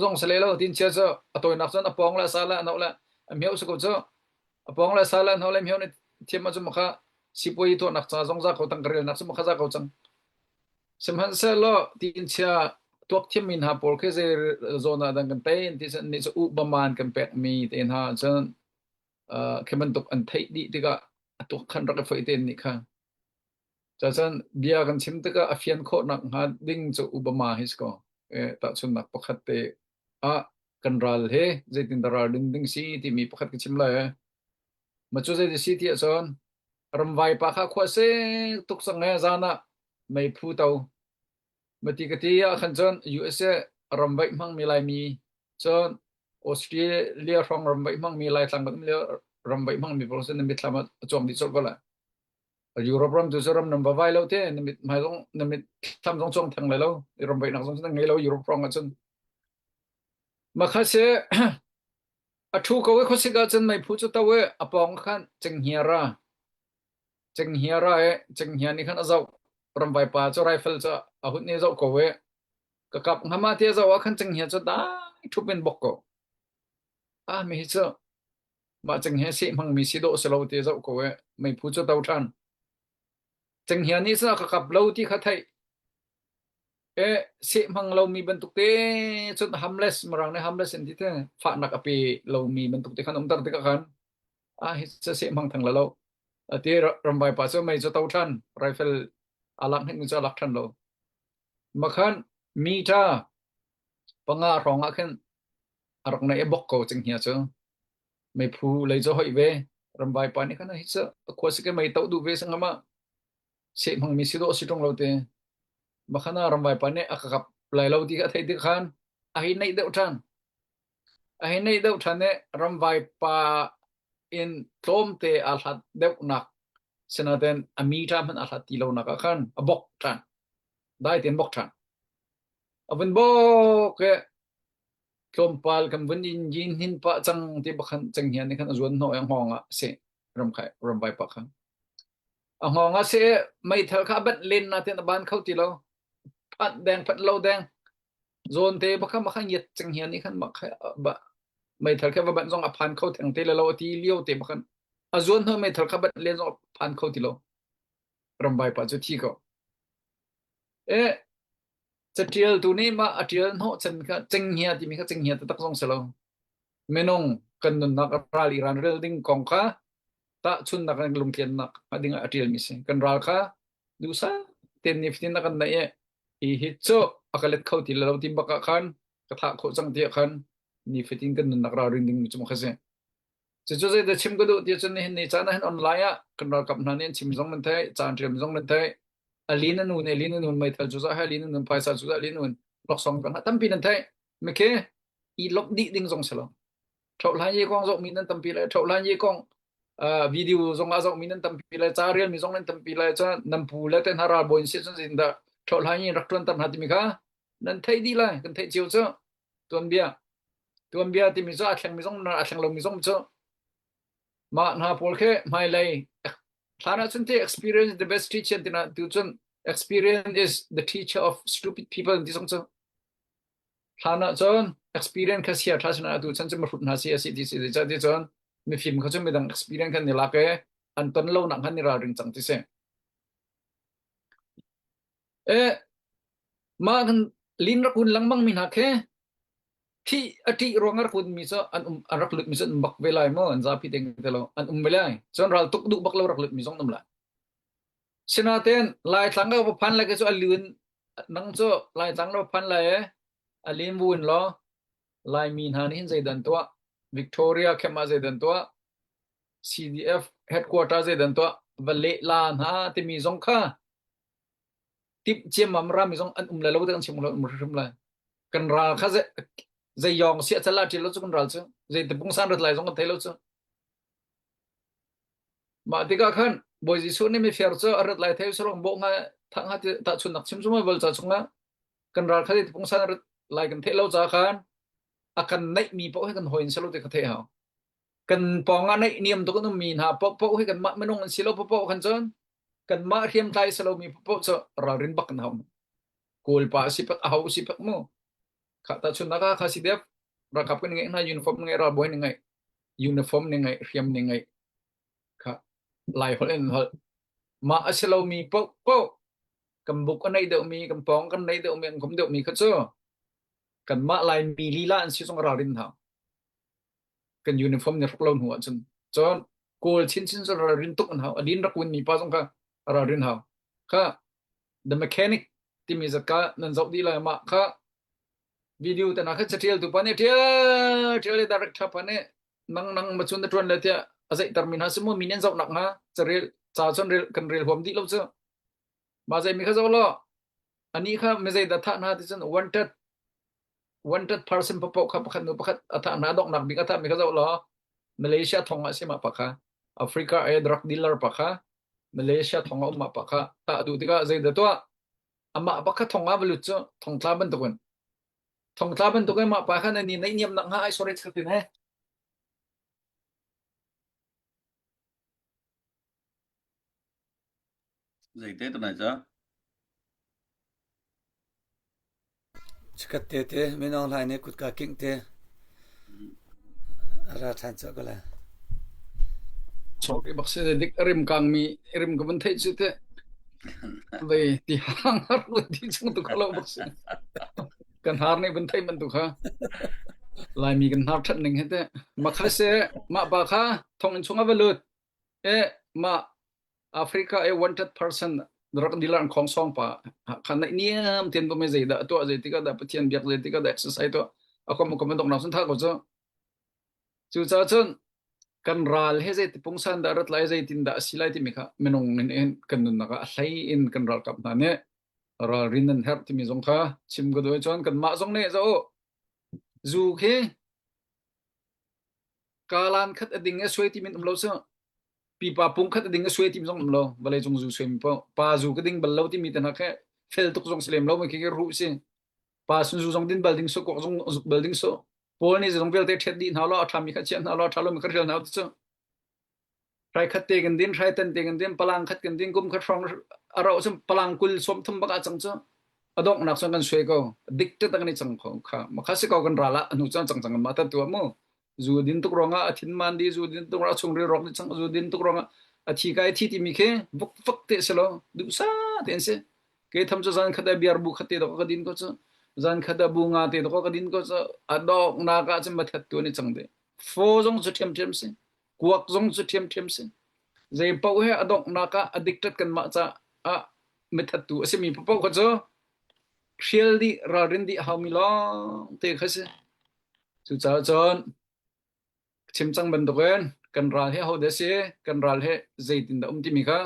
zong si leh lo. Tinchia cu a tawinak cun a pawng le a sa le a no le a hmioh si ko cu. A pawng le a sa le a no le a hmioh nih thiam ahcun makha sipuai tuahnak ca zong za ko tang ka relnak cu makha za ko cang. Sihmanhsehlaw tinchia tuak thiammi hna pawl khi zei zawn ah dah kan tei ti cun nih cu ubaman kan pekmi te hna cun khi bantuk an theih dih tikah a tuak khan rak i foih te nih kha. Cacun bia kan chim tikah a fian khawhnak hnga ding cu Obama hi si ko. Tahchunhnak pakhat te ah kan ral he zeitindah ral ding ding si timi pakhat ka chim lai. Ma cu zei si ti ahcun ramvai pa kha khua sek tuk cang ee zan ah meiphu to mati ka ti ah khan cun USA ramvaih hmangmi Laimi cun Australia hrawng ramvaih hmangmi Laitlang kan um lio ramvaih hmangmi pawl cu na mitthlam ah a cuang dih colh ko lai. Europe ram cu ram nan va vai lo te na mit hmai zong na mit thlam zong cuang theng lai lo ramvaihnak zong cu na ngei lo Europe hrawng ah cun makha se A ṭhu ko i khuasik ahcun meiphu cu to i a pawng khan cenghngia ra. Cenghngia ra i cenghngia nih khan a zoh. Ramvai pa cu rifle cu a hun i zoh ko i. Ka kap hnga ma ti zoh ah khan cenghngia cu dai ṭhup in bok ko. Ah mi hi cu mah cenghngia seh hmangmi si dawh si lo ti zoh ko e meiphu cu to ṭhan. Cenghngia nih cun a ka kap lo ti kha theih. E seh hmang lomi bantuk te cun harmless mirang nih harmless an ti te fahnak a pe lomi bantuk te khan umter tikah khan ah hi cu seh hmang theng la lo. Ati ramvai pa cu mei cu to ṭhan rifle a lak hnik mi cu a lak ṭhan lo. Makhan meter panga hrawng ah khin a rak naih i bok ko cenghngia cu. Meiphu lei cu hoih ve. Ramvai pa nih khan hi cu a khua sik i mei toh duh ve sangam ah seh hmangmi si dawh si ṭung lo te. Makhan ah ramvai pa nih a ka kap lai lo ti kha a theih tik khan a hei naih deuh ṭhan. A hei naih deuh ṭhan i ramvai pa in tlawmte aa hlat deuhnak sinain a meter hmanh aa hlat ti lonak ah khan a bok ṭhan. Dai tein bok ṭhan. A vun bok i tlawmpal kan vun in yin hin pah cang ti bakhan cenghngia nih khan a zuan hnawh i a hngawng ah seh ramkhai ramvai pa kha. A hngawng ah seh meithal kha a banh len natin a ban kho ti lo. Phanh deng phanh lo deng. Zawn te bakha makha ngiat cenghngia nih khan mah kha ba meithal kha va banh zong a phan kho theng te le lo a ti lio te bakhan a zuan hnawh meithal kha banh len zong a phan kho ti lo. Ramvai pa cu thi ko. E Caṭialtu nih mah a ṭial hnawhchan kha cenghngia timi kha cenghngia taktak zong si lo. Minung kan nunnak ral i ralrel ding kong kha tahchunnak in lungtliannak ding ah a ṭialmi si. Kan ral kha duhsah tein nifatin a kan naih i hi hi cu a ka let kho ti lo ti bak ah khan ka thah khawh cang ti ah khan nifatin kan nunnak ralrin ding cu maw kha si. Cucu zeidah chim ka duh ti cun nihin ni caan ah hin online ah kan ralkap hna nih an chim zong nan theih, ca an ṭial zong nan theih. A lin a nun, a lin a nun, meithal cu zah he a lin a nun, phaisa cu zah a lin a nun, laksawng kan tampi nan theih. Mikhi i lawmh dih ding zong si lo. Ṭhohlan ye kong zohmi nan tampi lai, ṭhohlan ye kong video zong ah zohmi nan tampi lai, ca relmi zong nan tampi lai, cun nan pu le te hna ralbawi si cun zeitindah ṭhohlan ye rak ṭuanter hna timi kha nan theih dih lai, kan theih cio cu. Tuanbia. Tuanbia timi cu a thlengmi zong a thleng lomi zong cu mah hna pawl khi hmailei hlan ahcun te experience the best teacher tina tu cun experience is the teacher of stupid people ti zong cu hlan ahcun experience kha sia tha sin atu chan cu mahrut hna si asi ti si ti ti cun mifim kha cu midang experience khan ni lak e an ton lo nak khan ni ralring cang ti si e mah kan lin rak un lengmang mi hna khi Thih a ṭih ruang a rak mi cu an um an rak lut mi cu an um bak ve lai maw an zapi ding te lo an um ve lai cun ral tuk duh bak lo rak lut mi zong an um lai sinain Laitlang ka va phan lai cu a lun nang cu Laitlang na va phan lai e a lin vun law Laimi hna nih hin zeidan tuah Victoria camp ah zeidan tuah CDF headquarter zeidan tuah va leh la hna timi zong kha timh ciammam rami zong an um le lo te kan chim lo um hrim lai kan ral kha zei yong sia chala ṭil lo cu kan ral cu zei te pungsan rat lai zong kan thei lo cu mah tikah khan Bawi Jesuh nih mifir cu a rat lai thei surong bawh nga thang ha ta chun nak chim sumai bal cha chungah kan ral kha te pungsan rat lai kan theih lo cha khan a kan neih mi paoh hi kan hoin selo te ka theih hau kan pawng ah neih niam tuk an um mi hna paoh paoh hi kan mah minung an si lo paoh kan cun kan mah hriamtlai si lo mi paoh cu ralrin bak kan hau Kawl pa si pak aho si pak mu kha ta chun naka kha si dep ralkap kan ngeih hna uniform ngeih ralbawi ni ngeih uniform ni ngeih hriam ni ngeih kha lai holh in holh mah a si lo mi paoh paoh kan buk a neih deuh mi kan pawng kan neih deuh mi an kum deuh mi kha cu kan mah lai mi lila an si zong ralrin hau kan uniform ni hruk lo hnu ahcun cun kawl chinchin cu ralrin tuk an hau a din rak win mi pa zong kha ralrin hau kha the mechanic timi zat ka nan zoh dih lai mah kha video te na kha catial tu pa nih tial tial le director pa nih nang nang ma chun na tuan le tiah a zeihter mi hna simu mi nan zoh nak hnga carel ca cun rel kan rel huam dih lo cu ma zei mi kha zoh lo ani kha mi zei dah thah hna ti cun wanted wanted person papoh kha pakhat nu pakhat a thah hna donghnak bik a thah mi kha zoh law Malaysia thong ah sima pa kha Africa e drug dealer pa kha Malaysia thong ah umma pa kha tah duh tikah zei dah tuah amah pa kha thong ah va lut cu thongtla bantukin thongtla bantukin mah pa kha na ni naih niam nak hnga ai sorry tin he Zeite tu nai ca? Chikat te te Min Aung Hlaing nih kutka kingh te a ra ṭhan cawh ko lai. Chok i bak si dik rim kang mi rim ka van theih cu te vei ti hang har lu ti chung tu khalo bak si. Kan har nih van theih man tu kha. Laimi kan har that ning he te. Makha se mah pa kha thong in chung a va lut. E mah Africa e wanted person rak dilar an khong song pa kha naih niam ten bo me zei dah tuah zei tikah dah Pathian biak zei tikah dah exercise tuah akom akom dok nak sun tha ko cu cu ca cun kan ral he zei ti pungsan dah rat lai zei tin dah si lai timi kha minung in in kan nunnak ah a hlei in kan ralkap hna nih ralrin an herh timi zong kha chim ka duh cun kan mah zong nih zo zu khi kalan khat a ding a suai ti min um lo su pipa pung khat a ding a suai tim zong um lo vawlei cung zu suai mi po pa zu ka ding bal lo timi te hna khe fel tuk zong si lem lo mi khi ruh si pa sun zu zong din bal ding su kok zong zuk bal ding su Paul nih zong vialte ṭhet dih hna lo a ṭhami kha chiah hna lo a ṭha lomi kha hrial hna cu hrai khat te kan din hrai tan te kan din palang khat kan din kum khat hrawng a rauh cun palang kul sawm thum bak ah cang cu a donghnak cun kan suai ko dik te tak ni cang kho kha makha si ko kan ral ah hnu cun cang cang ma ta tua mu zu din tuk ruangah a thin man di zu din tuk ruangah chungril rawk di cang zu din tuk ruangah a thi kai thi timi khi vuk vuk te si lo duh sa te an si ke tham cu zan khat a biar bu khat te dok ka din ko cu zan khat a bu nga te dok ka din ko cu a dok nak ah cun mathat tu ni cang de fo zong cu ṭhiam ṭhiam si kuak zong cu ṭhiam ṭhiam si zei paoh he a donghnak ah addicted kan mah ca ah mithat tu a simi paoh kha cu hrial dih ralrin dih haumi lawng te kha si cucaah cun chim cang bantukin kan ral hi hodah si kan ral hi zeitindah um timi kha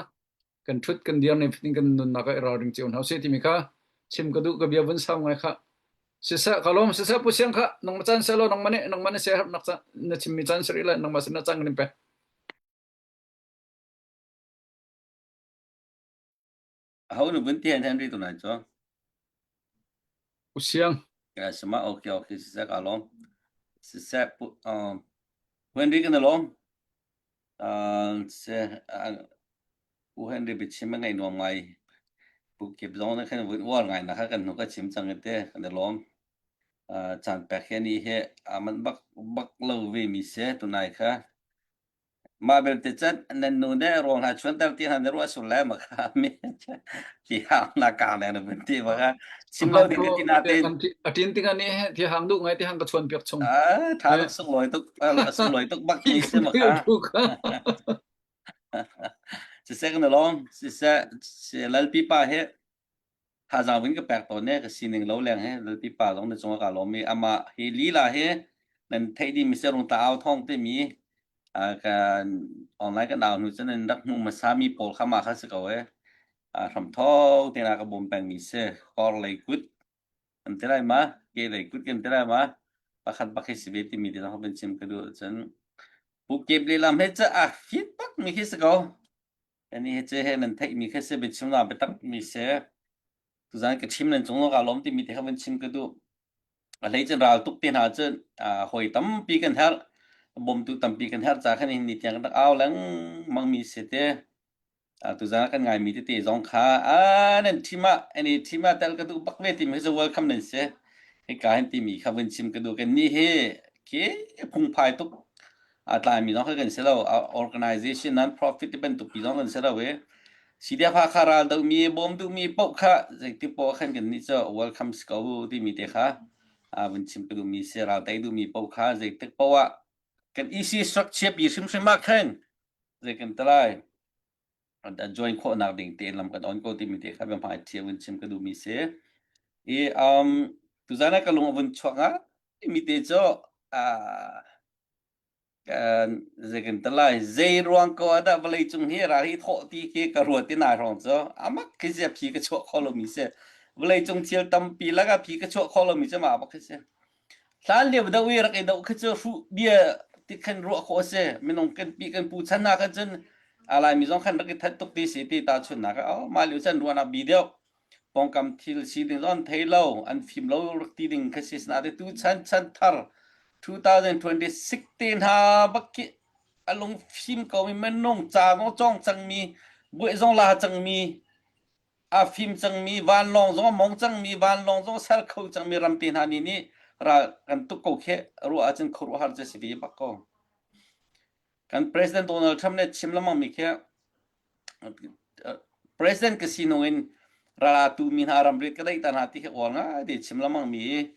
kan ṭhut kan dir ning fatin kan nunnak ah i ralring cio hna usih timi kha chim ka duh ka bia vun sau ngai kha siseh ka lawm siseh pu siang kha nangma caan selaw nangma nih nangma na siaherh nak ca na chimmi caan sari le nangma sin na caan kan in pek. Aho nu vun tian hen ri tu nai cu. U siang. Ya sama okay okay siseh ka lawm. Siseh pu um Henry kan lawm. Uh se U Henry biachim a ngaih nuam ngai. Pu Kip zong na khan vun uar ngai na kha kan hnu ka chim cang te kan lawm. Uh caan pek he ni he aman bak bak lo ve mi se tunai kha Mah belte cun nan nu nih rawl hna chuanter ti hna na ruah sul lai ma kha mi ti hang na ka le na vun ti ma kha chim lo ding ti na te a tin ting ani he ti hang duh ngai ti hang ka chuan piak chung a tha tuk sunglawi tuk sunglawi tuk bak mi si ma kha siseh kan lawm siseh lalpi pa he Thazaang vun ka pek tawn e ka sining lo leng he Lalpi pa zong na cungah kaa lawm i amah hi lila hi nan theih dih mi si rung ta au thawng timi kan online kan au hnu cun nan rak hmuh hmasa mi pawl kha mah kha si ko e hramthawk te na ka bawm peng mi si kor lei kut kan ti lai ma ke lei kut kan ti lai ma pakhat bak hi si ve timi te zong kan chim ka duh cun pu kep lehlam he ca a fit bak mi khi si ko Ani he ce he nan theihmi kha si biachim na biatak mi si. Tuzan ka chim nan cung ka lawm timi te kha van chim ka duh. A hlei cun ral tuk te hna cun hawi tampi kan herh. Bawmtu tampi kan herh ca khan hin ni tiang kan rak au lengmang mi si te. Tuzan kan ngai mi tete zong kha a nan team ah ani team ah tel ka duh bak ve timi hi cu welcome nan si. Hika hin timi kha van chim ka duh. Kan nih hi khi phungphai tuk a tlaimi zong kha kan si lo organization non profit ti bantuk pi zong kan si lo i CDF Hakha ral dohmi bawm duhmi paoh kha zeiti poah khan kan nih cu welcome si ko timi te kha vun chim ka duhmi si ral tei duhmi paoh kha zeitik paoh ah kan EC structure pi hrimhrim ah khan zei kan talai join khawhnak ding tein lam kan on ko timi te kha biahmai ṭhia vun chim ka duhmi si i um tuzan ah ka lung a vun chuak nga mi te cu zei kan talai zei ruang ko ah dah vawlei cung hi ral hi thawh ti khi ka ruat ti nai hrawng cu amak khi sia phi ka chuah kho lomi si vawlei cung thil tampi lakah phi ka chuah kho lomi cu mah bak khi si Hlan lio do i rak i doh khi cu hruh bia ti khan ruah khawh a si. Minung kan pi kan pu chan hna khan cun a Laimi zong khan rak i that tuk ti si ti tahchunhnak ah oh mah lio chan ruahnak bi deuh pawngkam thil si ding zong an thei lo an fim lo rak ti ding kha si nain tu chan chan thar 2026 te hna bak khi a lung fim ko mi minung ca zong cawng cangmi buai zong la cangmi. A fim cangmi vanlawng zong a mong cangmi vanlawng zong ser kho cangmi ram te hna nih nih ral kan tuk ko khi ruah ahcun khuaruahhar cu si ve bak ko. Kan President Donald Trump nih chim lengmang mi khi President ka si nung in ral aa tu mi hna ramri ka daih ta hna ti khi uar ngai te chim lengmang mi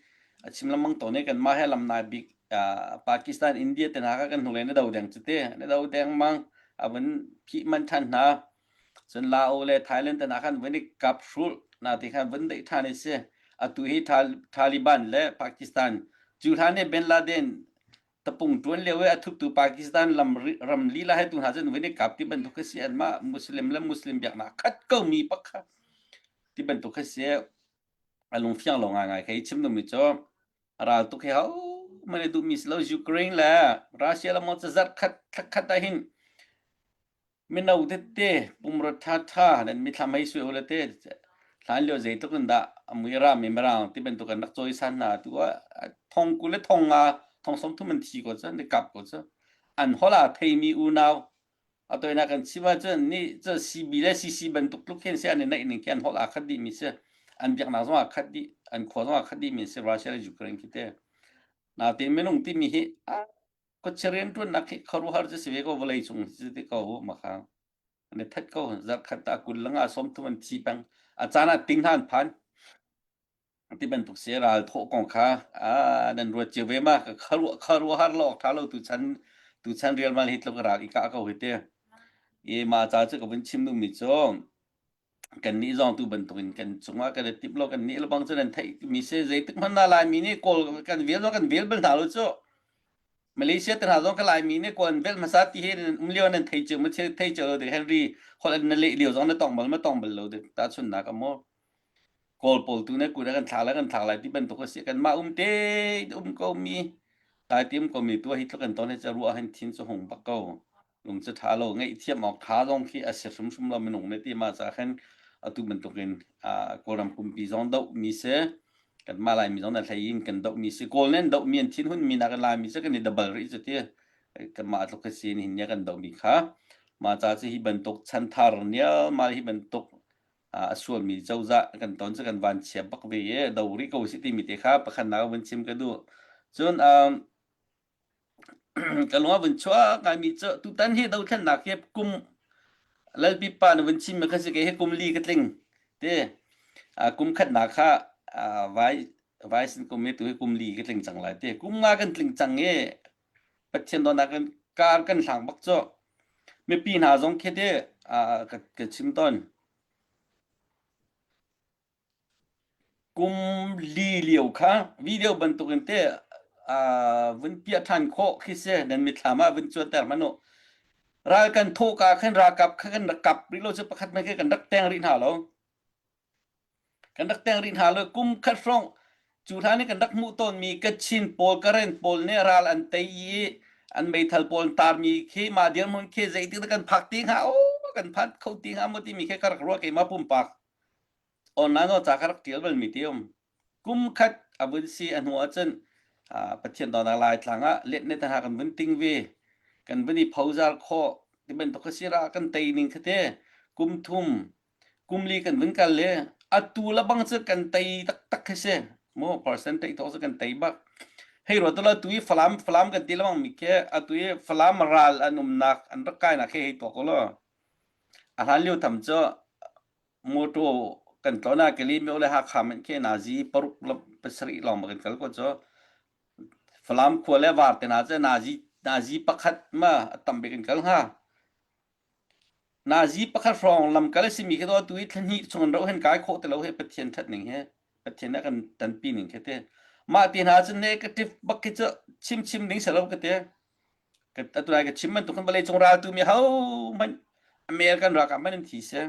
a chim lengmang tawn i kanmah he lamnai bik Pakistan India te hna kha kan hnulei na do deng cu te na do deng mang a vun phih man than hna cun Lao le Thailand te hna khan vun i kap hrulh na ti khan vun daih than i si atu hi Taliban le Pakistan cu hlan i Bin Laden tapung ṭuan lio i a thuptu Pakistan lam ram lila he tu hna cun vun i kap ti bantuk khi si anmah Muslim le Muslim biaknak khat ko mi pakhat ti bantuk khi si a lungfiang lo ngaingai khi chim duhmi cu ral tuk hi ho man i duhmi si lo Ukraine le Russia le maw zarh khat thla khat ah hin Mino tete pumrua ṭhaṭha nan mithlam hei sui ule te hlan lio zeitluk in dah a mui a rami mirang ti bantuk an rak cawisan hna tu ah thong 20 le thong nga thong 30 an thi ko cu an i kap ko cu an holh aa theimi unau a toinak kan chim ahcun ni cu CB le CC bantuk tluk khin si an i naih ning khi an holh aa khat dih mi si an biaknak zong aa khat dih an khua zong aa khat dih mi si Russia le Ukraine khi te natin minung timi hi Khuachia rianṭuannak hi khuaruahhar cu si ve ko vawlei cung hi ti ko makha an i that ko zarhkhat ah 20 le nga 30 an thi peng a caan ah ting hna an phan ti bantuk si ral thawh kong kha nan ruat cio ve ma ka khuaruahhar lo awk ṭha lo tu chan tu chan real mal hi tluk ral i kah ko hi te i ma ca cu ka vun chim duhmi cu kannih zong tu bantukin kan cungah kan i timh lo kannih lebang cu nan theih mi si zeitik hmanh ah Laimi nih Kawl kan vel zong kan vel bal hna lo cu Malaysia te hna zong ka Laimi nih Kawl an vel hmasa ti hi nan um lio nan thei cio ma thei cio lo ding Henry holh an na leh lio zong na tong bal ma tong bal lo ding tahchunhnak a maw Kawl pawl tu ne kut ah kan thlak lai kan thlak lai ti bantuk a si kanmah um te um ko mi tai ti um ko mi tu hi tluk kan ton hi ca ruah hin thin cu hung bak ko lung cu ṭha lo ngaihthiam awk ṭha zong khi a si hrimhrim lo minung nih ti mah ca khan atu bantukin Kawlram pumpi zong doh mi si kanmah Laimi zong na hlei in kan doh mi si Kawl nih an doh mi an thinhun mi nak Laimi cu kan i double rih cu ti kanmah tluk khi si nihin ni kan doh mi kha mah ca cu hi bantuk chanthar nialmal hi bantuk a sualmi cozah kan ton cu kan van chia bak ve i do rih ko si timi te kha pakhat nak vun chim ka duh cun Ka lung a vun chuak ngaimi cu tutan hi dothlennak hi kum Lalpi pa na vun chimmi kha si kei hi kum li ka tling ti kum khatnak kha vai vai sin kum hi tu hi kum li ka tling cang lai ti kum nga kan tling cang i Pathian dawtnak kan kar kan hlang bak cu mipi hna zong khi ti ka ka chim tawn. Kum li lio kha video bantukin teh vun piah ṭhan khawh khi si nan mitthlam ah vun cuanter hmanh u. Ral kan thawhka khan ralkap kha kan rak kap rih lo cu pakhat hmanh khi kan rak teng rih hna lo. Kan rak teng rih hna lo. Kum khat hrawng cu hlan i kan rak hmuh tawnmi Kachin pawl, Karen pawl nih ral an tei i an meithal pawl an tarmi khi mah dirhmun khi zeitik dah kan phak ti hnga aw kan phan kho ti hnga maw timi khi ka rak ruah keimah pumpak. Online ca ka rak ṭial balmi ti um. Kum khat a vun si a hnu ahcun Pathian dawtnak Laitlang ah let ne hna kan vun ting ve. Kan vun i phozar khawh ti bantuk kha si ra kan tei ning kha te kum thum kum li kan vun kal le atu la bang cu kan tei taktak khi si mu percentage thawk cu kan tei bak hei ruat la tu i Falam Falam kan ti lengmang mi khi atu i Falam ral an umnak an rak kainak khi hei tuak ko law a hlan lio tham cu Motor kan tlawn ah Kali-myo le Hakha hmanh khi nazi paruk le pasarih lawng ma kan kal ko cu. Falam khua le Varte hna cu nazi nazi pakhat ma a tam bik kan kal hnga. Nazi pakhat hrawng lamkal a simi khi tu i thla hnih chung an roh hen kai khawh ti lo he Pathian ṭhat ning he Pathian a kan tanpi ning khi te. Mah ti hna cun negative bak khi cu chim chim ding si lo ka ti. Atu lai ka chim bantuk khan vawleicung raltu mi hohmanh American ralkap hmanh an thi si.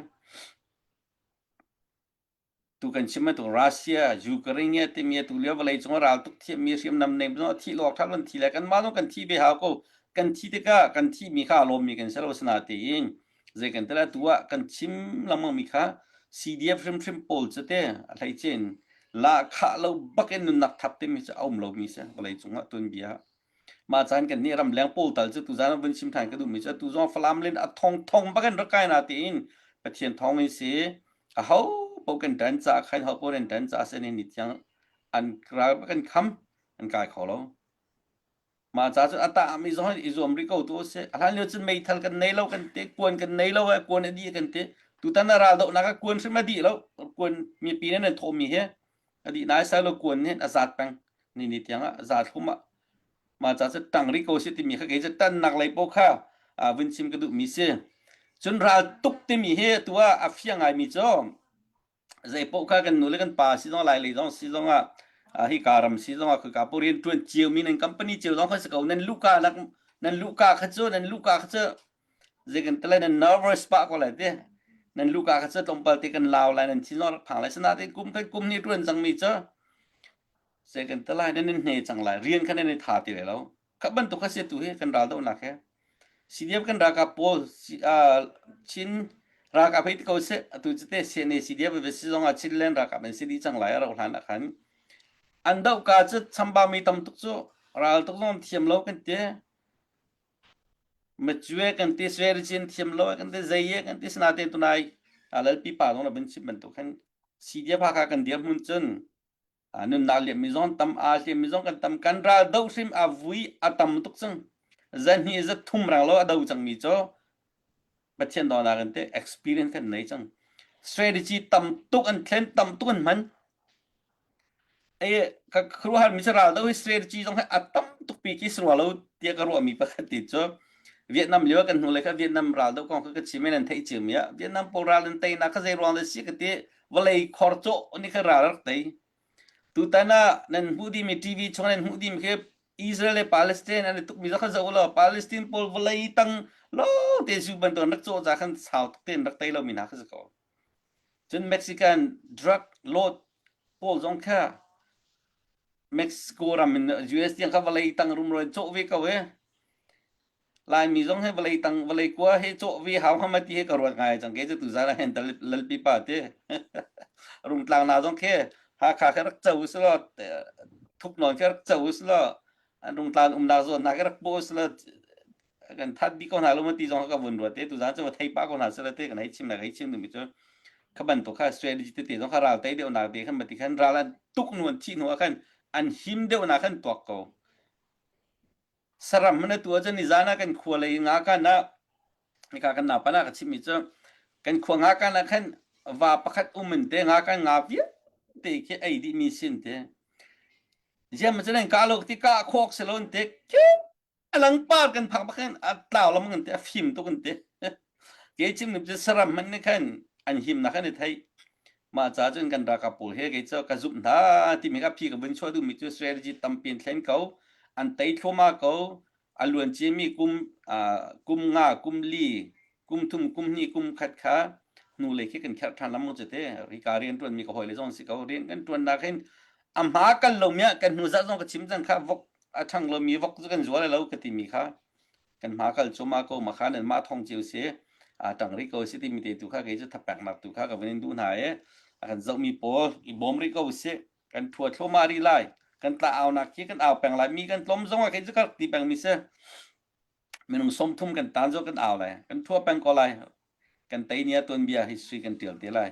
Tu kan chim bantuk Russia, Ukraine timi atu lio vawleicung ah raltuk thiammi hriamnam nei zong a thih lawk ṭha kan thi le kanmah zong kan thi ve hau ko. Kan thi tikah kan thihmi kha a lawmmi kan si lo asinain zei kan tel atu ah kan chim lengmang mi kha CDF hrimhrim pawl cu te a hleice in lahkhah lo bak in nunnak thap timi cu a um lomi si vawleicung ah tuanbia Mah caan kan nih ramleng pawl tal cu tuzaan ah vun chim ṭhan ka duhmi cu atu zong Falam len a thong thong bak in rak kai na tiin Pathian thawng in si aho. paoh kan ṭan caah khan ho paoh nan ṭan caah si ni thiang an ral kan kham an kai kho lo. Mah ca cu a tahmi zong i zuam rih ko tu a si. A hlan lio cun meithal kan nei lo kan ti, kuan kan nei lo eh, kuan a dih kan ti. Tutan a ral dohnak ah kuan hrim a dih lo. Kuan mipi nih nan thawhmi hi a dih nai sai lo kuan nih a zaat peng. Ni ni tiang ah a zaat hlum ah. Mah ca cu tang rih ko si timi kha kei cu tannak lei paoh kha vun chim ka duhmi si. Cun ral tuk timi hi tu ah a fiang ngaimi cu zei paoh kha kan nu le kan pa si zong lai lei zong si zong ah hi ka ram si zong ah khika po rian tuan cio mi nan company cio zong kha si ko nan luka lak nan luka kha cu nan luka kha cu zei kan tale nan nervous pa ko lai te nan luka kha cu tlawmpal te kan lau lai nan thin zong rak phang lai sana te kum khat kum ni tuan cang mi cu zei kan talai nan in hne cang lai rian kha nan i tha ti lai lo Kha bantuk kha si tu hi kan ral dohnak he. CDF kan ralkap pawl Chin ralkap hei ti ko seh atu cu te CNA CDF ve si zong ah Chinland ralkap an si dih cang lai a rauh hlan ah khan an doh ka cu chamba mi tam tuk cu ral tuk zong thiam lo kan ti macue kan ti svericin thiam lo kan ti zei kan ti sinaten tunai lalpi pa zong la bin chim bantuk khan CDF Hakha kan dir hmun cun nunnak liammi zong tam aa hliammi zong kan tam kan ral doh hrim a vui a tam tuk cang zahnih za thum rang lo a do cangmi cu Pathian dawnak in te experience kan nei cang strategy tam tuk an thlen tam tuk an hman e ka khuruhar mi ral do hi strategy zong hi a tam tuk pi ki srua lo tia ka ruah mi pakhat ti cu Vietnam lio kan hnu le kha Vietnam ral do kong kha ka chim in an theih cio mi ah Vietnam pawl ral an tei na kha zei ruang le si ka ti vawlei khor cawh nih kha ral rak tei. Tutan ah nan hmuh dimi TV chung nan hmuh dimi khi Israel le Palestine an i tukmi kha zoh law Palestine pawl vawlei tang lo te zu bantuk an rak cawh ca khan sau tuk tein rak tei lomi hna kha si ko. Cun Mexican drug lord pawl zong kha Mexico ram in US tiang kha vawlei tang rumro in cawh ve ko e. Laimi zong hi vawlei tang vawlei kua hi cawh vi hau hama ti hi ka ruat ngai cang ke cu tuzan ah hin lalpi pa ti rungtlang na zong khi Hakha khi rak co si law thuk nawn khi rak co si law rungtlang umnak zawn hna khi rak paw si law kan that dih ko hna lo ma ti zong ka vun ruat te tuzan cu thei pa ko hna sila te kan hei chim la hei chim dumi cu kha bantuk kha strategy tete zong kha ral tei deuh nak te khan mati khan ral an tuk nu an thih hnu ah khan an him deuh na khan tuak ko Saram na tu ahcun nizan ah kan khua lei ngakan ah hika kan naupan ah ka chimmi cu kan khua ngakan ah khan va pakhat um in te ngakan nga vialte khi ei dihmi sin te ziam cu nan ka lo ti ka khawk si lo te langpar kan phak bak hin a tlau lam kan te a fim tuk an te ke chim nim cu saram man nih khan an himnak an i theih mah ca cun kan ralkap pawl he kei cu ka zumh hna timi ka phi ka vun chuah duhmi cu strategy tampi in thlen ko an tei thluahmah ko a luan ciami kum kum nga kum li kum thum kum hnih kum khat kha hnulei khi kan kherh ṭhan lam cu te rika rian ṭuan mi ka hawi le zong si ko rian kan ṭuan nak hin a hma kal lo mi ah kan hnu zah zong ka chim cang kha vok a ṭhang lo mi vok cu kan zual lo ka ti mi kha kan hma kal cu ma ko ma kha nan mah thong cio si a tang rih ko si timi te tu kha kei cu thapek nak tu kha ka van in duh hna i a kan zohmi pawl i bawm rih ko si kan thua thluahmah rih lai kan tla au nak khi kan au peng lai mi kan tlawm zong ah kei cu ka ti peng mi si minung 30 kan tan zo kan au lai kan thua peng ko lai kan tei nia tuan bia history kan tial te lai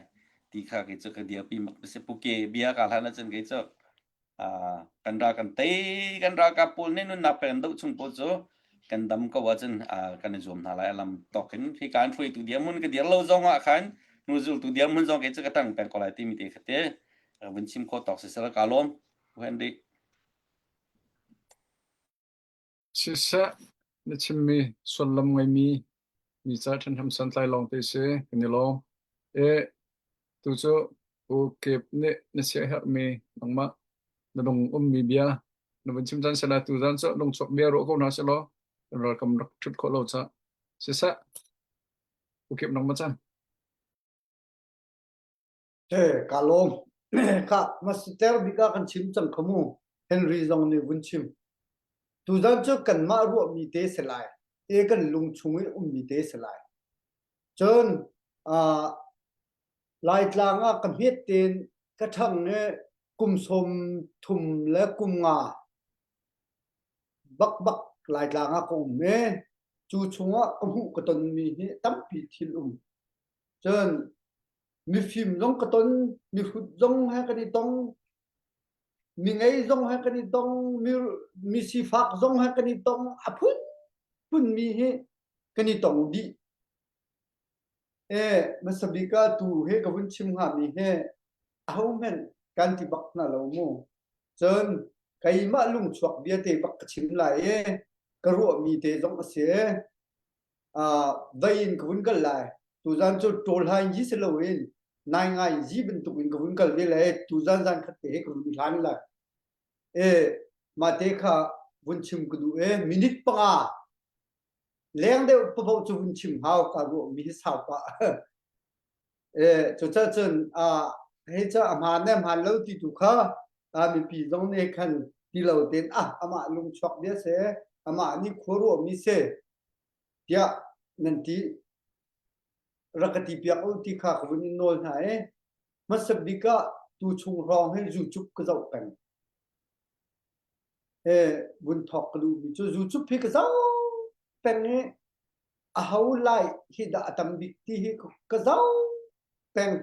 ti kha kei cu ka dirpi mak si puke bia ka hlan ahcun kei cu kan ral kan tei kan ralkap pawl nih nunnak pek an doh chung pawl cu kan dam ko ahcun kan i zuam hna lai a lam tawk in hi kan hruaitu dirhmun ka dir lo zong ah khan hnuzultu dirhmun zong kei cu ka tang peng ko lai timi te kha te vun chim khawh tawk si sel ka lawm Henry Siseh, na chimmi sullam ngeimi mi ca ṭhenham santlai lawngte si kan i lawm. E, tu cu Pu Kip nih na siaherhmi nangmah na lung ummi bia na vun chim cang sela tuzan cu lungchuak bia ruah ko hna selaw kan ralkam rak ṭhut khawh lo ca. Siseh, Pu Kip nangmah chan. He, ka lawm. Kha, masiter bik ah kan chim cang kha mu. Henry zong nih vun chim. Tuzan cu kanmah ruahmi te si lai. E kan lung chung i ummi te si lai. Cun, uh, Laitlang ah ka hmet tein ka ṭhang i kum 30 le kum nga bakbak Laitlang ah ka um i cu chungah ka hmuh ka tonmi hi tampi thil um. Cun. Mifim zong ka ton, mihrut zong he kan i tong, mi ngei zong he kan i tong, mi, mi sifak zong he kan i tong, a phun phun mi hi kan i tong dih. E, hmasa bik ah tu he ka vun chim hngami he ahohmanh kan ti bak hna lo mu. Cun keimah lungchuak bia te bak ka chim lai i ka ruahmi te zong a si. Uh, vei in ka vun kal lai. Tuzan cu ṭawl hai yi si loin nai ngai yi bantuk in ka vun kal ve lai. Tuzan zan khat te he ka vun hlan lai. E, mah te kha vun chim ka duh e. Minute panga leng deuh papoh cu vun chim hau ka ruahmi hi sau pah. E, cucacun uh, hei ca a hmaan le hmaan lo ti tu kha uh, mipi zong nih khan ti lo tein ah amah lungchuak bia si amah nih khua ruahmi si tiah nan ti rak ka ti piak u ti kha ka vun in nawl hna i hmasa bik ah tu chung hrawng hi YouTube ka zoh peng. E, vun thawk ka duhmi cu YouTube hi ka zoh peng i aho lai hi dah a tam bik ti hi ka zoh peng.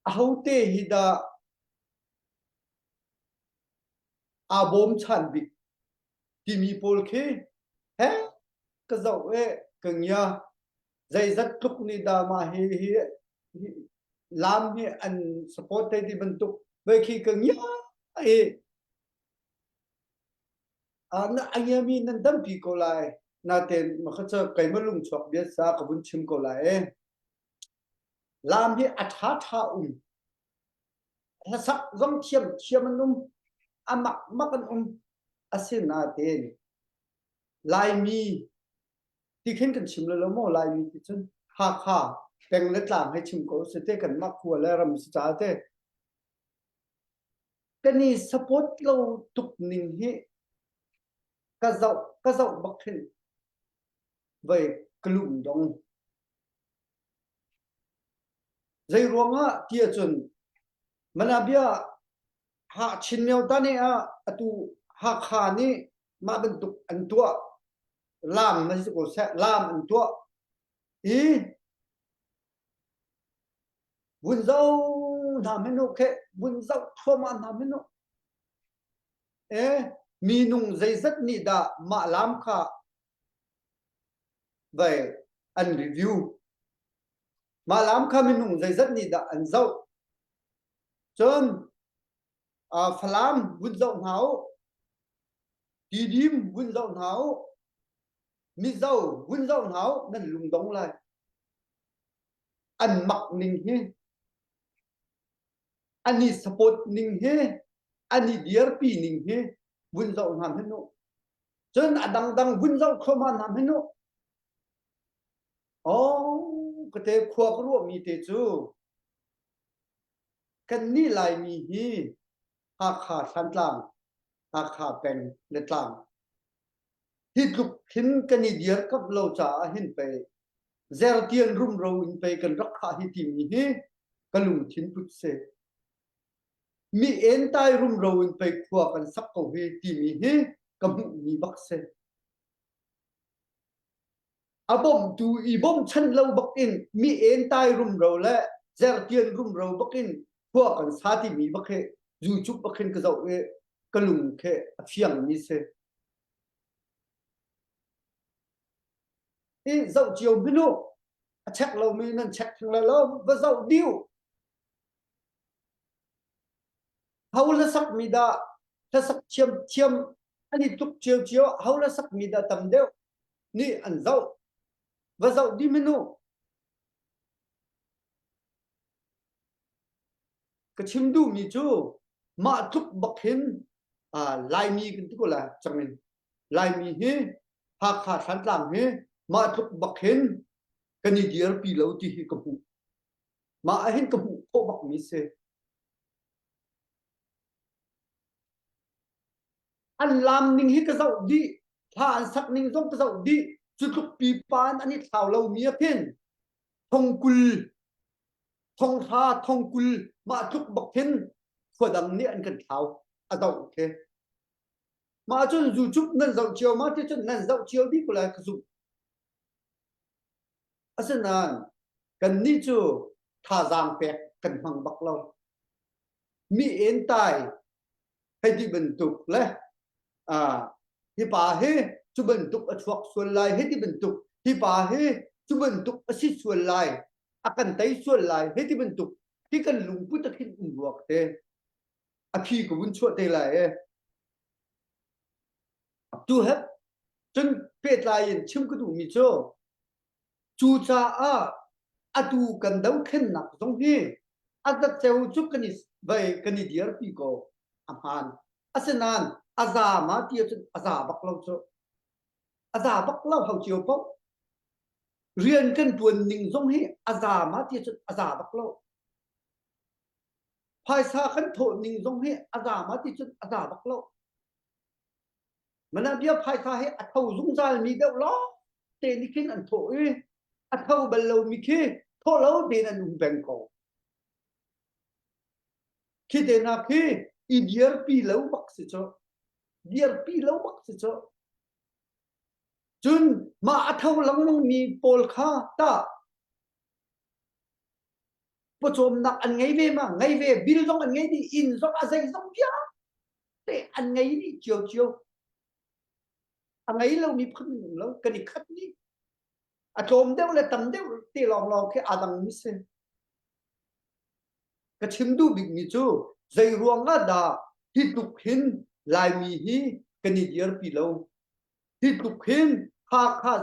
Ahote hi dah aa bawmchan bik timi pawl khi he ka zoh i ka ngia. Zeizat tluk nih dah mah hi hi lam hi an support te ti bantuk vei khi ka ngia i a ngiami nan tampi ko lai. Natein makha cu keimah lungchuak bia sa ka vun chim ko lai i lam hi a ṭha ṭha um. Hlasak zong thiam thiam an um. A mak mak an um. Asinain Laimi ti khin kan chim lo maw Laimi ti cun Hakha peng le tlang hei chim ko si te kanmah khua le ram si ca te Kan i support lo tuk ning hi ka zoh ka zoh bak hin vei ka lung dong. Zei ruangah ti ahcun Manabia ha Chin myo ta nih ah atu Hakha nih mah bantuk an tuah lam na si ko seh lam an tuah i Vun zoh hna hmanh u kheh, vun zoh thluahmah hna hmanh u. E, minung zeizat nih dah mah lam kha vai an review. Mah lam kha minung zeizat nih dah an zoh. Cun uh, Falam vun zoh hna u. Tidim vun zoh hna u. Mizo vun zoh hna u, nan lungdong lai. An mak ning hi an i support ning hi an i dirpi ning hi vun zoh hna hmanh u. Cun a dangdang vun zoh thluahmah hna hmanh u. Oh, ka te khua ka ruahmi te cu kannih Laimi hi Hakha Thlantlang, Hakha peng le tlang hi tluk hin kan i dirkamh lo caah hin pei zertian rumro in pei kan rak khah hi timi hi ka lungthin put si. Mi entai rumro in pei khua kan sak ko hi timi hi ka hmuhmi bak si. A bawmtu i bawmchan lo bak in mi entai rumro le zertian rumro bak in khua kan sa timi bak hi YouTube bak hin ka zoh i ka lung khi a fiangmi si. I zoh cio hmanh u. A check lomi nan check theng lai lo. Va zoh dih u. Ho hlasak mi dah hlasak thiam thiam an i tluk cio cio ho hlasak mi dah tam deuh nih an zoh. Va zoh dih hmanh u. Ka chim duhmi cu mah tluk bak hin Laimi kan ti ko lai cangin Laimi hi Hakha Thlantlang hi mah tluk bak hin kan i dirpi lo ti hi ka hmuh. Mah ah hin ka hmuh khawh bakmi si. An lam ning hi ka zoh dih. Hla an sak ning zong ka zoh dih. Cu tluk pipa in an i thlau lomi ah khin thongkul thonghra thongkul mah tluk bak hin khua dang nih an kan thlau a zoh khi. Mah cun YouTube nan zoh cio ma ti cun nan zoh cio dih ko lai ka zumh. Asinain Kannih cu thazaang pek kan hmang bak lo. Mi entai hei ti bantuk le hi pa hi cu bantuk a chuak sual lai hei ti bantuk hi pa hi cu bantuk a si sual lai a kan tei sual lai hei ti bantuk hi kan lungput a khin um ruak te a phi ka vun chuah te lai e tu he cun pehtlai in chim ka duhmi cu Cucaah atu kan dothlennak zong hi a zatceo cu kan i vai kan i dirpi ko a hmaan. Asinain a za ma ti ahcun a za bak lo cu. A za bak lo ho cio paoh. Rian kan tuan ning zong hi a za ma ti ahcun a za bak lo. Phaisa kan thawh ning zong hi a za ma ti cun a za bak lo. Manabia phaisa hi a tho zungzal mi deuh lawng te nih khin an thawh i a tho bal lomi khi thawh lo tein an um peng ko. Khi te hna khi i dirpi lo bak si cu. Dirpi lo bak si cu. Cun mah a tho lengmang mi pawl kha tah pawcawmnak an ngei ve ma ngei ve bil zong an ngei dih inn zong a zei zong vialte an ngei dih cio cio a ngei lomi phun an um lo kan i khat dih a tlawm deuh le tam deuh te lawnglawng khi aa dangmi si ka chim duh bikmi cu zei ruang ah dah hi tluk hin Laimi hi kan i dirpi lo hi tluk hin Hakha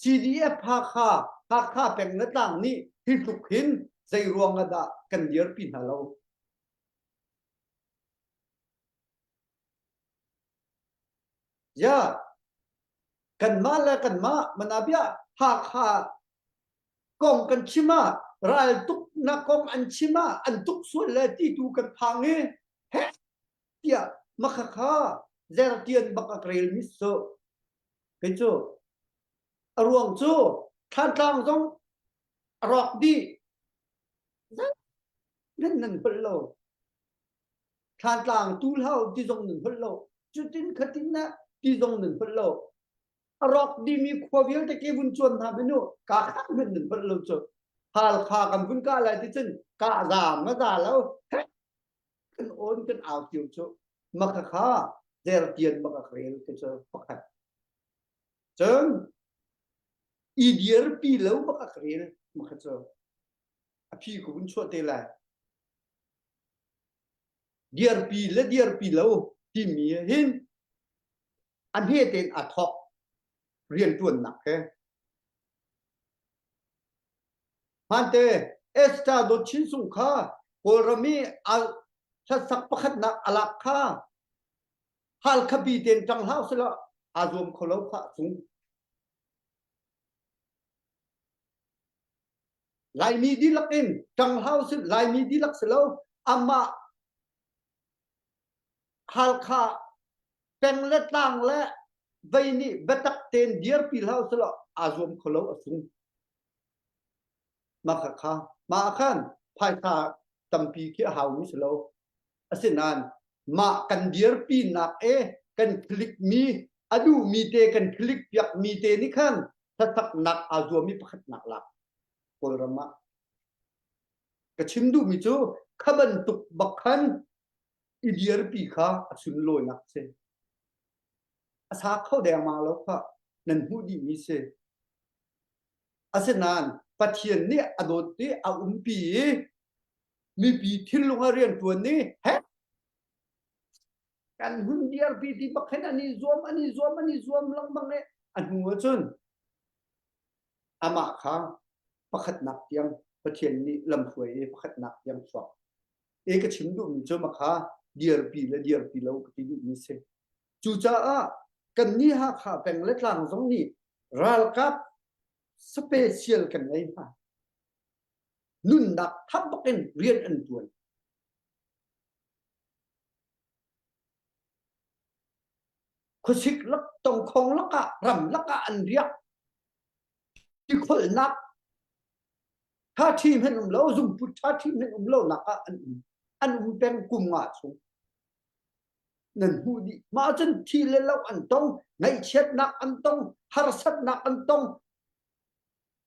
CDF Hakha Hakha peng le tlang nih hi tluk hin zei ruang ah dah kan dirpi hna lo Ya, kanmah le kanmah manabia Hakha kong kan chim ah raltuknak kong an chim ah an tuk sual le ti tu kan phang i he tiah makhakha zertian bak a rel mi su kei cu a ruang cu Thlantlang zong a rawk dih nan nan holh lo Thlantlang tu hlau ti zong nan holh lo. Cutin khatin na ti zong nan holh lo. A rawk dimi khua vialte ke vun cuan hna menu ka khan hmanh nan holh lo cu. Halkha kan vun ka lai ti cun ka zaam ma za lo. Kan on kan au tiu cu. Maka kha zertian bak a rel ke cu pakhat. Cun i dirpi lo bak a rel maka cu. A phi ko vun chuah te lai. Dirpi le dirpi lo timi hin a hme tein aa thawk rianṭuannak he. Hmante Esther Dawt Chin Sung kha Kawlram i a hlasak pakhatnak a lak kha Halkha bi tein ṭang hlah usih aa zuam kho lo khah sung. Laimi dihlak in ṭang hlah usih Laimi dihlak si lo amah Halkha peng le tlang le vei nih biatak tein dirpi hlah usih law aa zuam kho lo a sung. Mah kha mah khan phaisa tampi khi a haumi si lo. Asinain mah kan dirpinak e kan click mi a duhmi te kan click piak mi te nih khan hlasaknak aa zuammi pakhatnak lak Kawlram ah ka chim duhmi cu kha bantuk bak khan i dirpi kha a sunlawinak si. A sa kho dengmang lo kha nan hmuh dihmi si. Asinain Pathian nih a dawt i a umpi i mipi thinlung a rianṭuan i he kan hun dirpi ti bak hin an i zuam an i zuam an i zuam lengmang i a hnu ahcun amah kha pakhatnak tiang Pathian nih lamhruai i pakhatnak tiang chuak. E ka chim duhmi cu makha dirpi le dirpi lo ka ti duhmi si. Cucaah kannih Hakha peng le tlang zong nih ralkap special kan ngei hna. Nunnak thap bakin rian an tuan. Khuasik lak tongkhong lakah ram lakah an riak. Tikholhnak ṭhaṭhi hmanh um lo, zungput ṭhaṭhi hmanh um lo nak ah an um. An um peng kum nga chung. Nan hmuh dih. Mah cun thi le lo an tong, ngaihchiatnak an tong, harsatnak an tong.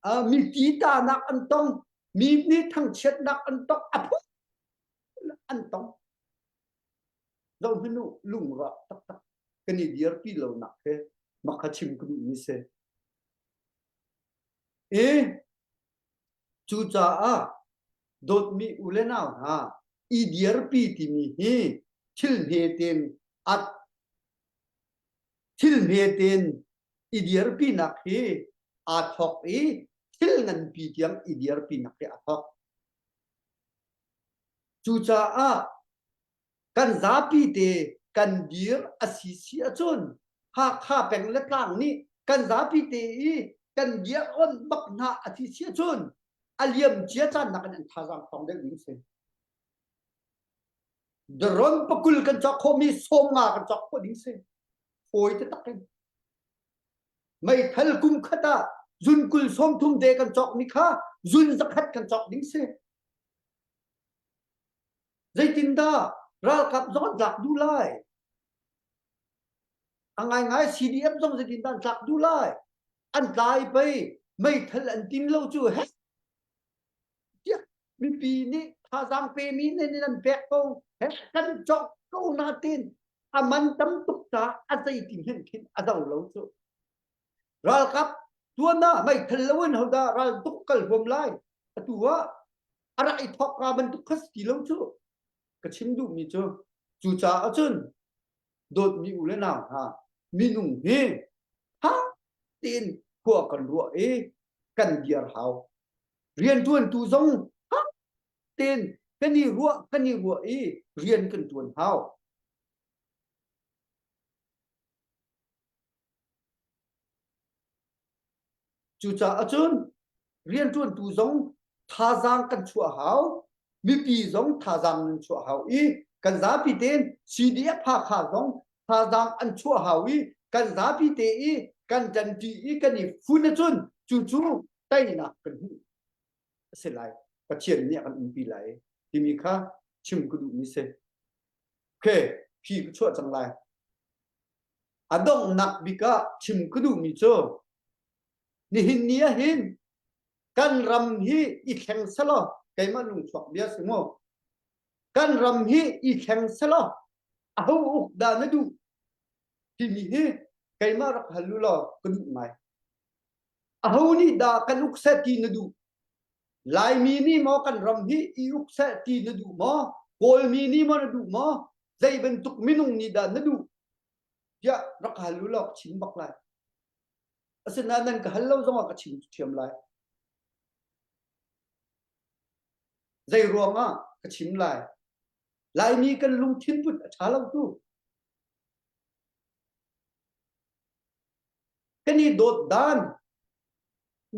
Mi titanak an tong, mi nih thangchiatnak an tong, a phun an tong. Zohhmanh u, lungrawk taktak kan i dirpi lonak he makha chim ka duhmi si. I cucaah dawtmi u le nau hna, i dirpi timi hi thil hmeten at thil hmeten i dirpinak hi aa thawk i thil nganpi tiang i dirpinak hi aa thawk. Cucaah kan zapi te kan dir a si si ahcun Hakha peng le tlang nih kan zapi te i kan dir on bak hna a si si ahcun a liam cia caan nakin an thazaang thawng deuh ding si. Drone pakul kan cawk khawhmi 50 kan cawk khawh ding si. Fawi te tak in. Meithal kum khat ah zun 20 30 te kan cawk mi kha zun 100 kan cawk ding si. Zeitindah ralkap zong an tlak duh lai? A ngaingai CDF zong zeitindah an tlak duh lai? An tlai pei meithal an tim lo cu heh tiah mipi nih thazaang pemi nih nan pek ko heh kan cawk ko natin a man tam tuk ta a zeitin hen khin a do lo cu ralkap tuan ah meithal lo in hodah ral tuk kal huam lai atu ah a rak i thawk ka bantuk kha si ti lo cu ka chim duhmi cu cucaah cun dawtmi u le nau hna minung hi tha tein khua kan ruah i kan diar hau riantuantu zong tha tein kan i ruah kan i ruah i rian kan tuan hau Cucaah cun rianṭuantu zong thazaang kan chuah hau, mipi zong thazaang nan chuah hau i kan zapi tein CDF Hakha zong thazaang an chuah hau i kan zapi te i kan ṭanṭi i kan i fun ahcun cucu teinak kan hmuh a si lai. Pathian nih a kan umpi lai timi kha chim ka duhmi si. Okay, phi ka chuah cang lai. A donghnak bik ah chim ka duhmi cu nihin ni ah hin kan ram hi i thleng selaw keimah lungchuak bia si mu kan ram hi i thleng selaw aho uk dah na duh timi hi keimah rak hal u law ka duh ngai aho nih dah kan uk seh ti na duh Laimi nih maw kan ram hi i uk seh ti na duh maw Kawlmi nih maw na duh maw zei bantuk minung nih dah na duh tiah rak hal u law ka chim bak lai asinain nan ka hal lo zongah ka chim ṭhiam lai zei ruangah ka chim lai Laimi kan lungthin put a ṭha lo tu kan i dawt dan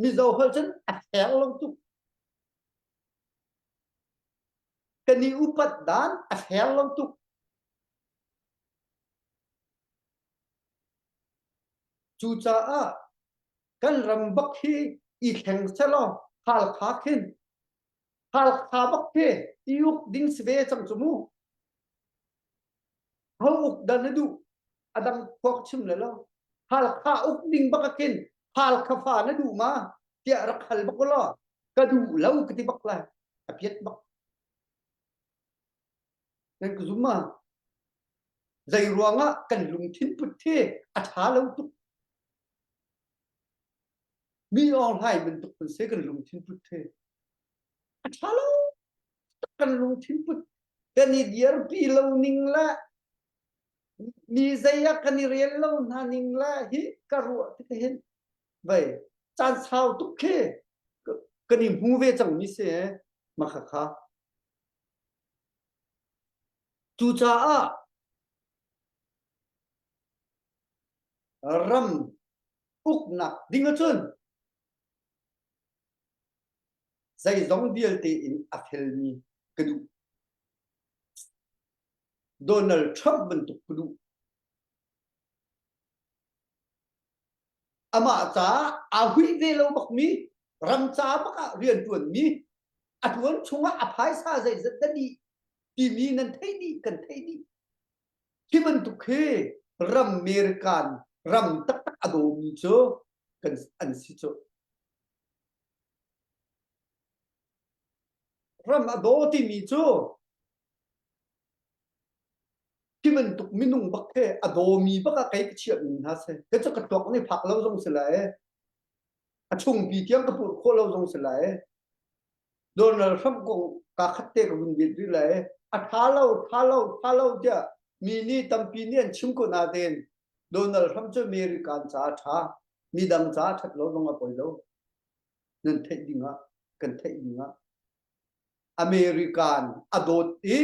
Mizo holh cun a fair lo tuk kan i upat dan a fair lo tuk Cucaah kan ram bak hi i thleng selaw Halkha khin Halkha bak khi i uk ding si ve cang cu mu. Ho uk dah na duh? A dang khua ka chim le lo. Halkha uk ding bak ah khin Halkha fa na duh ma? tiah rak hal bak law ka duh lo ka ti bak lai. A piat bak. Nan ka zum ma? Zei ruangah kan lungthin put hi a ṭha lo tuk. Mi awnghlai bantuk kan si kan lungthin put hi. A ṭha lo kan lungthin put. Kan i dirpi lo ning le mi zei ah kan i rel lo hna ning le hi ka ruah tik hin vei caan sau tuk khi kan i hmu ve cang mi si makhakha. Cucaah ram uknak ding ahcun zeizong vialte in a felmi ka duh. Donald Trump bantuk ka duh. Amah caah aa huih ve lo bakmi ram ca bak ah rianṭuanmi a ṭuan chungah a phaisa zeizat dah dih timi nan theih dih kan theih dih. Hi bantuk hi ram American ram taktak a dawmi cu kan an si cu. Ram a daw timi cu khi bantuk minung bak he a dawmi bak ah kei ka chiahmi hna si. Ka cu ka tuak nih phak lo zong si lai. A chungpi tiang ka purh khawh lo zong si lai. Donald Trump kong ka khat te ka vun bet rih lai. A tha lo, tha lo, tha lo tiah mi nih tampi nih an chim ko natein Donald Trump cu American caah tha, midang caah that lo zong a poi lo. Nan theih ding ah, kan theih ding ah. American a dawt i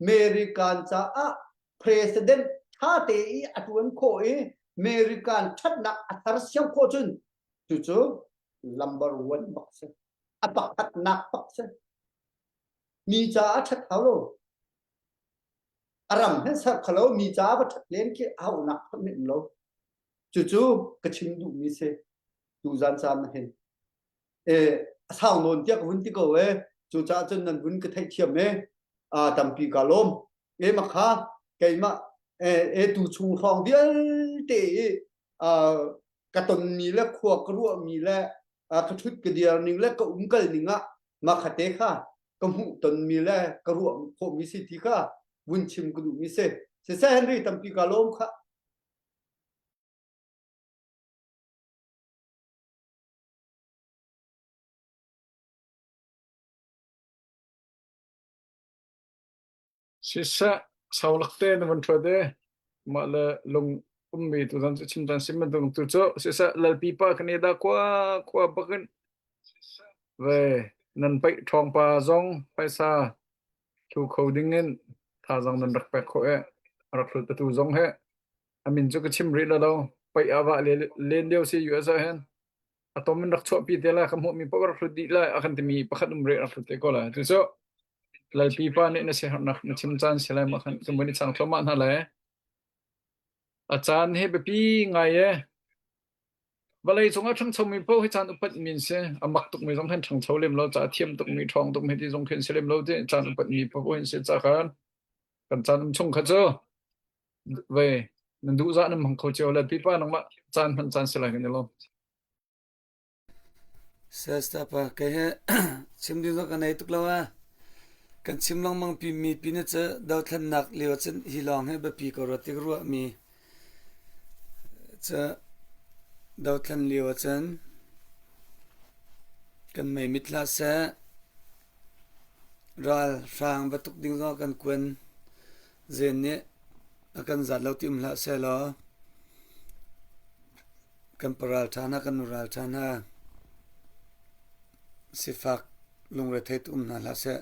American caah president tha te i a tuan khawh i American thatnak a tharsiam khawh cun cucu number one bak si. A pakhatnak bak si. Mi caah that hau lo. A ram he ser khalo mi caah va that len khi a haunak phun um lo. Cucu ka chim duhmi si. Tuzan caan hin e a sau nawn tiah ka vun ti ko e cucaah cun nan vun ka theihthiam e a tampi ka lawm e makha keimah e, e tu chung hrawng vialte i ka tonmi le khua ka ruahmi le ka ṭhut ka dir ning le ka umkal ning ah makhate kha ka hmuh tonmi le ka ruah khawhmi si ti kha vun chim ka duhmi si siseh Henry tampi ka lawm kha Siseh, saulak te na van ṭhuat i mah le lung ummi tuzan cu chim caan sim bantuk tu cu siseh lalpi pa kan i dah khua khua bakin ve nan paih ṭhawng pa zong phaisa hlu kho dingin thazaang nan rak pek khawh i a rak hlut atu zong he a min cu ka chim rih la lo paih ah vah len lio si US ah hin a tom in rak chuahpi te lai ka hmuhmi paoh rak hlut dih lai a kan timi pakhat um rih rak hlut te ko lai tu cu lalpi pa nih na siaherhnak na chim caan si lai ma khan kan vun i chang thluahmah hna lai a caan hi biapi ngai e vawlei cung ah ṭhangchomi paoh hi caan upat mi an si a mak tukmi zong khan ṭhangcho lem lo ca thiam tukmi ṭhawng tukmi ti zong khin si lem lo ti caan upat mi paoh hin si ca khan kan caan um chung kha cu ve nan duh zah nan hmang kho cio le pipa nangmah caan hman caan si lai kan i lawm. Sestapa kei he chim ding zong ka nei tuk lo a. Kan chim lengmang pi mi pi na cu dothlennak lio cun hi lawng hi biapi ko rua ti ka ruah mi cu dothlen lio cun kan mei mit hlah seh ral hrang batuk ding zong kan kuan Zen nih a kan zat lo ti um hlah sehlaw kan paral ṭha hna, kan nural ṭha hna, sifak lungrethei tu um hna hlah seh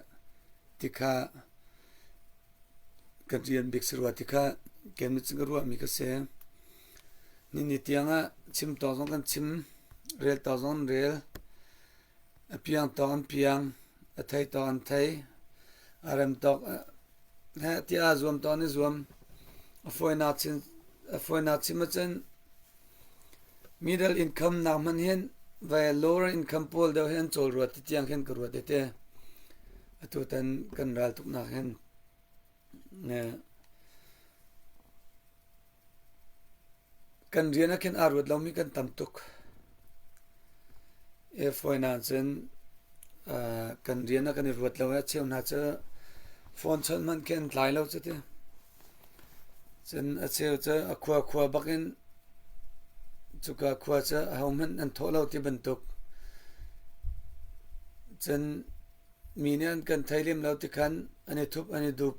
ti kha kan rian bik si rua ti kha keimah cun ka ruahmi ka si. Nini tiang ah chim tawk zong kan chim, rel tawk zong kan rel. A piang tawk an piang, a thei tawk an thei, a rem tawk heh tiah aa zuam tawk an i zuam. A fawinak chin a fawinak chim ahcun middle income nak hmanh hin vai lower income pawl deuh hi an cawl rua ti tiang khin ka ruat te. Atutan kan ral tuknak hin Kan rian ah khin aa ruat lomi kan tam tuk. E fawi nain kan rian ah kan i ruat lo i a cheu hna cu phone chawnh hmanh khi an tlai lo cuti. Cun a cheu cu a khua khua bak in cuka khua cu ahohmanh an thawh lo ti bantuk. Cun mi nih an kan thei lem lo ti khan an i thup an i dup.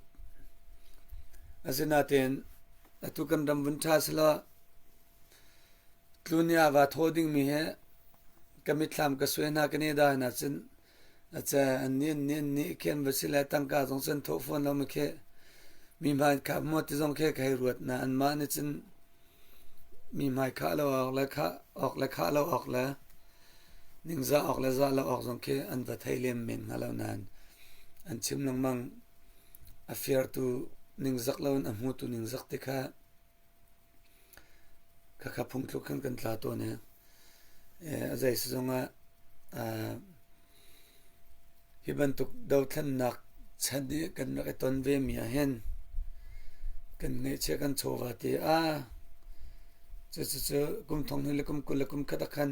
Asinain atu kan ram vun ṭha selaw tlun i aa va thaw dingmi he ka mitthlam ka suai hna kan i dai hna cun a ce an nih an nih an nih khi an va si le tangka zong cun thawh fawn lo mi khi mi hmai khah maw ti zong khi ka hei ruat na anmah nih cun mi hmai khah lo awk le khah awk le khah lo awk le ningzah awk le zah lo awk zong khi an va thei lem men hnga lo nain an chim lengmang a firtu ningzak loin a hmutu ningzak ti kha khakha phungthluk khan kan tla tawn i a zei si zongah hi bantuk dothlennak chan i kan rak i ton ve mi ah hin kan ngeihchiah kan chawva te a cucu kum thong hnih le kum 20 le kum khat ah khan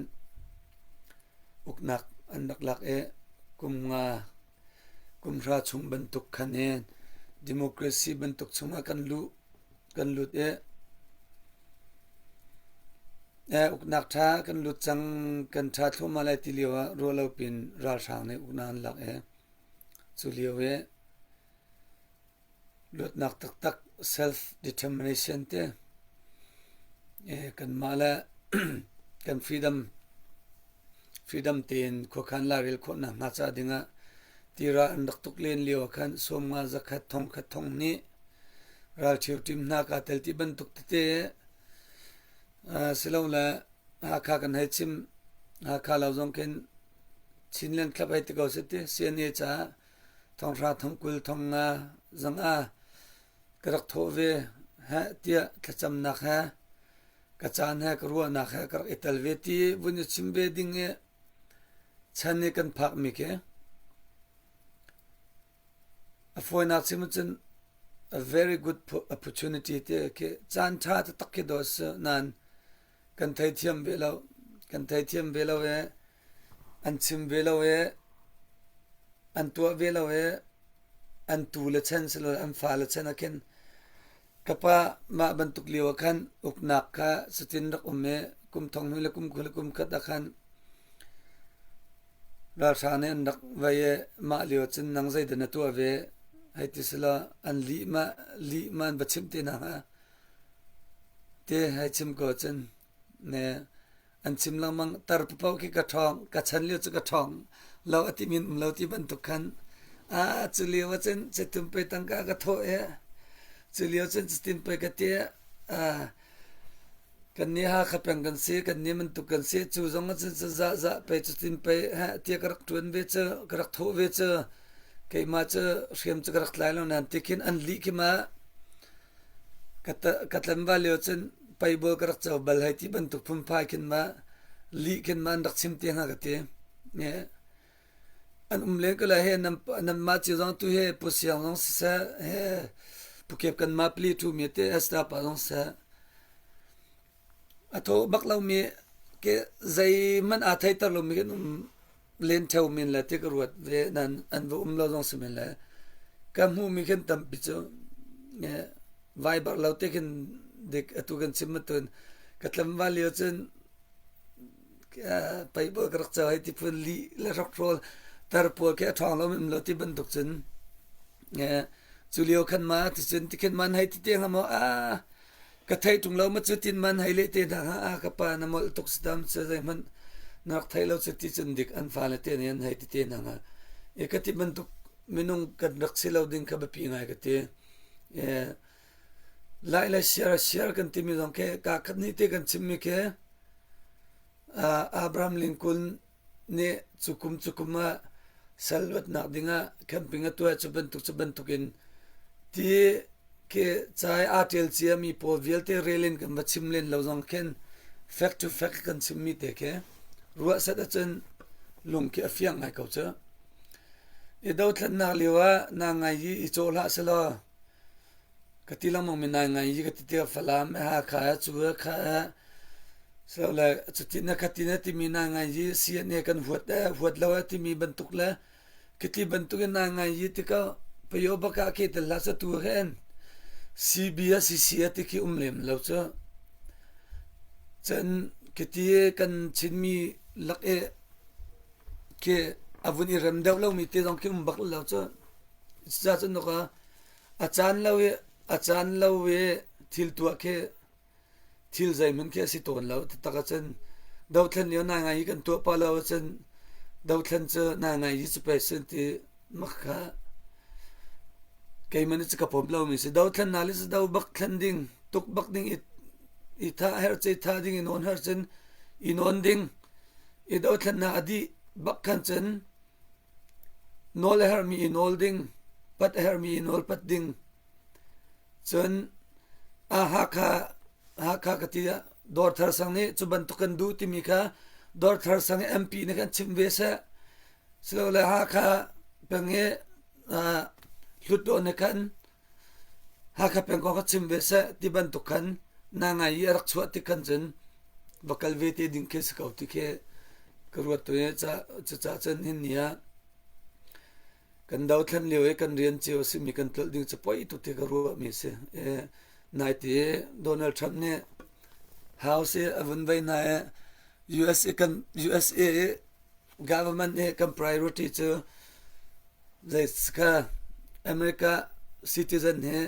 uknak an rak lak i kum nga. Kumhra chung bantuk khan hin democracy bantuk chungah kan luh kan lut i uknak ṭha kan lut cang kan ṭha thluahmah lai ti lio ah ruah lo pin ralhrang nih uknak an lak i cu lio i luatnak taktak self determination te kanmah le kan freedom freedom tein khuakhan lairel khawhnak hnga ca dingah tira an rak tuk len lio ah khan 50 100 thongkhat thong hnih ralṭhio ṭim hna kaa tel ti bantuk tete silole Hakha kan hei chim Hakha lo zong khin Chinland Club hei ti ko seh ti CNA caah thonghra thongkul thongnga zanga ka rak thawh ve heh tiah thlacamnak he ka caan he ka ruahnak he ka rak i tel ve ti vun i chim ve ding i chan i kan phakmi khi a fawinak chim ahcun a very good opportunity te khi caan ṭha taktak khi dawh a si nain kan theithiam ve lo kan theithiam ve lo i an chim ve lo i an tuah ve lo i an tu le chan silole an fa le chan ah khin ka pa mah bantuk lio ah khan uknak kha cutin rak um i kum thong hnu le kum kul le kum khat ah khan ralhrang nih an rak vei i mah lio cun nang zeidah na tuah ve hei ti sila an lih ma lih ma an va chimh te hna hnga Ti hei chim ko cun ne an chim lengmang tar paoh khi ka ṭhawng ka chan lio cu ka ṭhawng lo a timi um lo ti bantuk khan a cu lio ah cun cutin pei tangka ka thawh i cu lio cun cutin pei ka ti kan nih Hakha peng kan si kan nih bantuk kan si cu zong ah cun zah zah pei cutin pei heh tiah ka rak ṭuan ve cu ka rak thawh ve cu keimah cu hriam cu ka rak tlai lo nain ti khin an lih khi ma Ka tlanval lio cun paibol ka rak co bal hei ti bantuk phunphai khin ma lih khin ma an rak chim te hnga ka ti. An um len ko lai he nanmah cio zong tu he Pu Siang zong siseh he Pu Kep kanmah pali ṭhu mi te Esther pa zong siseh a thaw bak lomi ke zeihmanh aa theiter lomi kan um len ṭheo men le ti ka ruat ve nan an va um lo zong si men le ka hmuhmi khin tampi cu vai bak lo te khin dik atu kan chim matun ka tlangval lio cun paibol ka rak co hei ti phun lih le hrokhrawl tar pawl khi a ṭhawng lo um lo ti bantuk cun cu lio khan ma ticun tikhin man hei ti te hnga maw a Ka theih ṭung lo ma cutin man hei leh te hna hnga a ka pa na molh tuk satam cu zeihmanh na rak thei lo cu ti cun dik an fale te nih an hei ti te hna hnga. E ka ti bantuk minung kan rak si lo ding kha biapi ngai ka ti. E, lai le siar siar kan timi zong khi ka khat nih te kan chimmi khi Abraham Lincoln nih cu kum cu kum ah sal luatnak dingah camping a tuah cu bantuk cu bantukin ti khi ca i aa ṭial ciami pawl vialte rel in kan va chim len lo zong khin fact to fact kan chimmi te khi ruah set ahcun lung khi a fiang ngai ko cu. I dothlatnak lio ah na ngai i i cawh hlah selaw Ka ti lengmang mi nai ngai i ka ti tiah Falam he Hakha he cu he kha he silole cuti na khati na timi nai ngai i CNA kan huat eh huat lo eh timi bantuk le khiti bantuk in nai ngai i tikah payo baka ke tel hlah sa tu hen CB a CC a ti khi um lem lo cu cun khiti kan Chinmi lak i khi a vun i rem deuh lomi te zong khi um bak lo cu cucaah cun a caan lo i a caan lo i thil tuah khi thil zeihmanh khi a si tawn lo taktak ahcun dothlen lio nai ngai hi kan tuah pah lo ahcun dothlen cu nai ngai hi cu pei sin ti mak kha keimah nih cu ka pom lomi si dothlen na le cu do bak thlen ding tuk bak ding i i tha her ce tha ding i nawn her cun i nawn ding i dothlen na a dih bak khan cun Nawl a herhmi i nawl ding, pat a herhmi i nawl pat ding. Cun ah Hakha, Hakha ka ti ah Dawrthar sang nih cu bantuk kan duh timi kha Dawrthar sang i MP nih khan chim ve seh. Silole Hakha peng i uh, Hlutdaw nih khan Hakha peng kong kha chim ve seh ti bantuk khan na ngai i a rak chuah tik khan cun va kal ve te ding khi si ko ti khi ka ruat tu i cucaah cun hin ni ah. Kan dothlen lio i kan rian cio a simi kan tlolh ding cu poi tuk ti ka ruahmi a si. Naite Donald Trump nih House i a vun vei hna i USA kan USA i government i kan priority cu Zeitika America citizen hi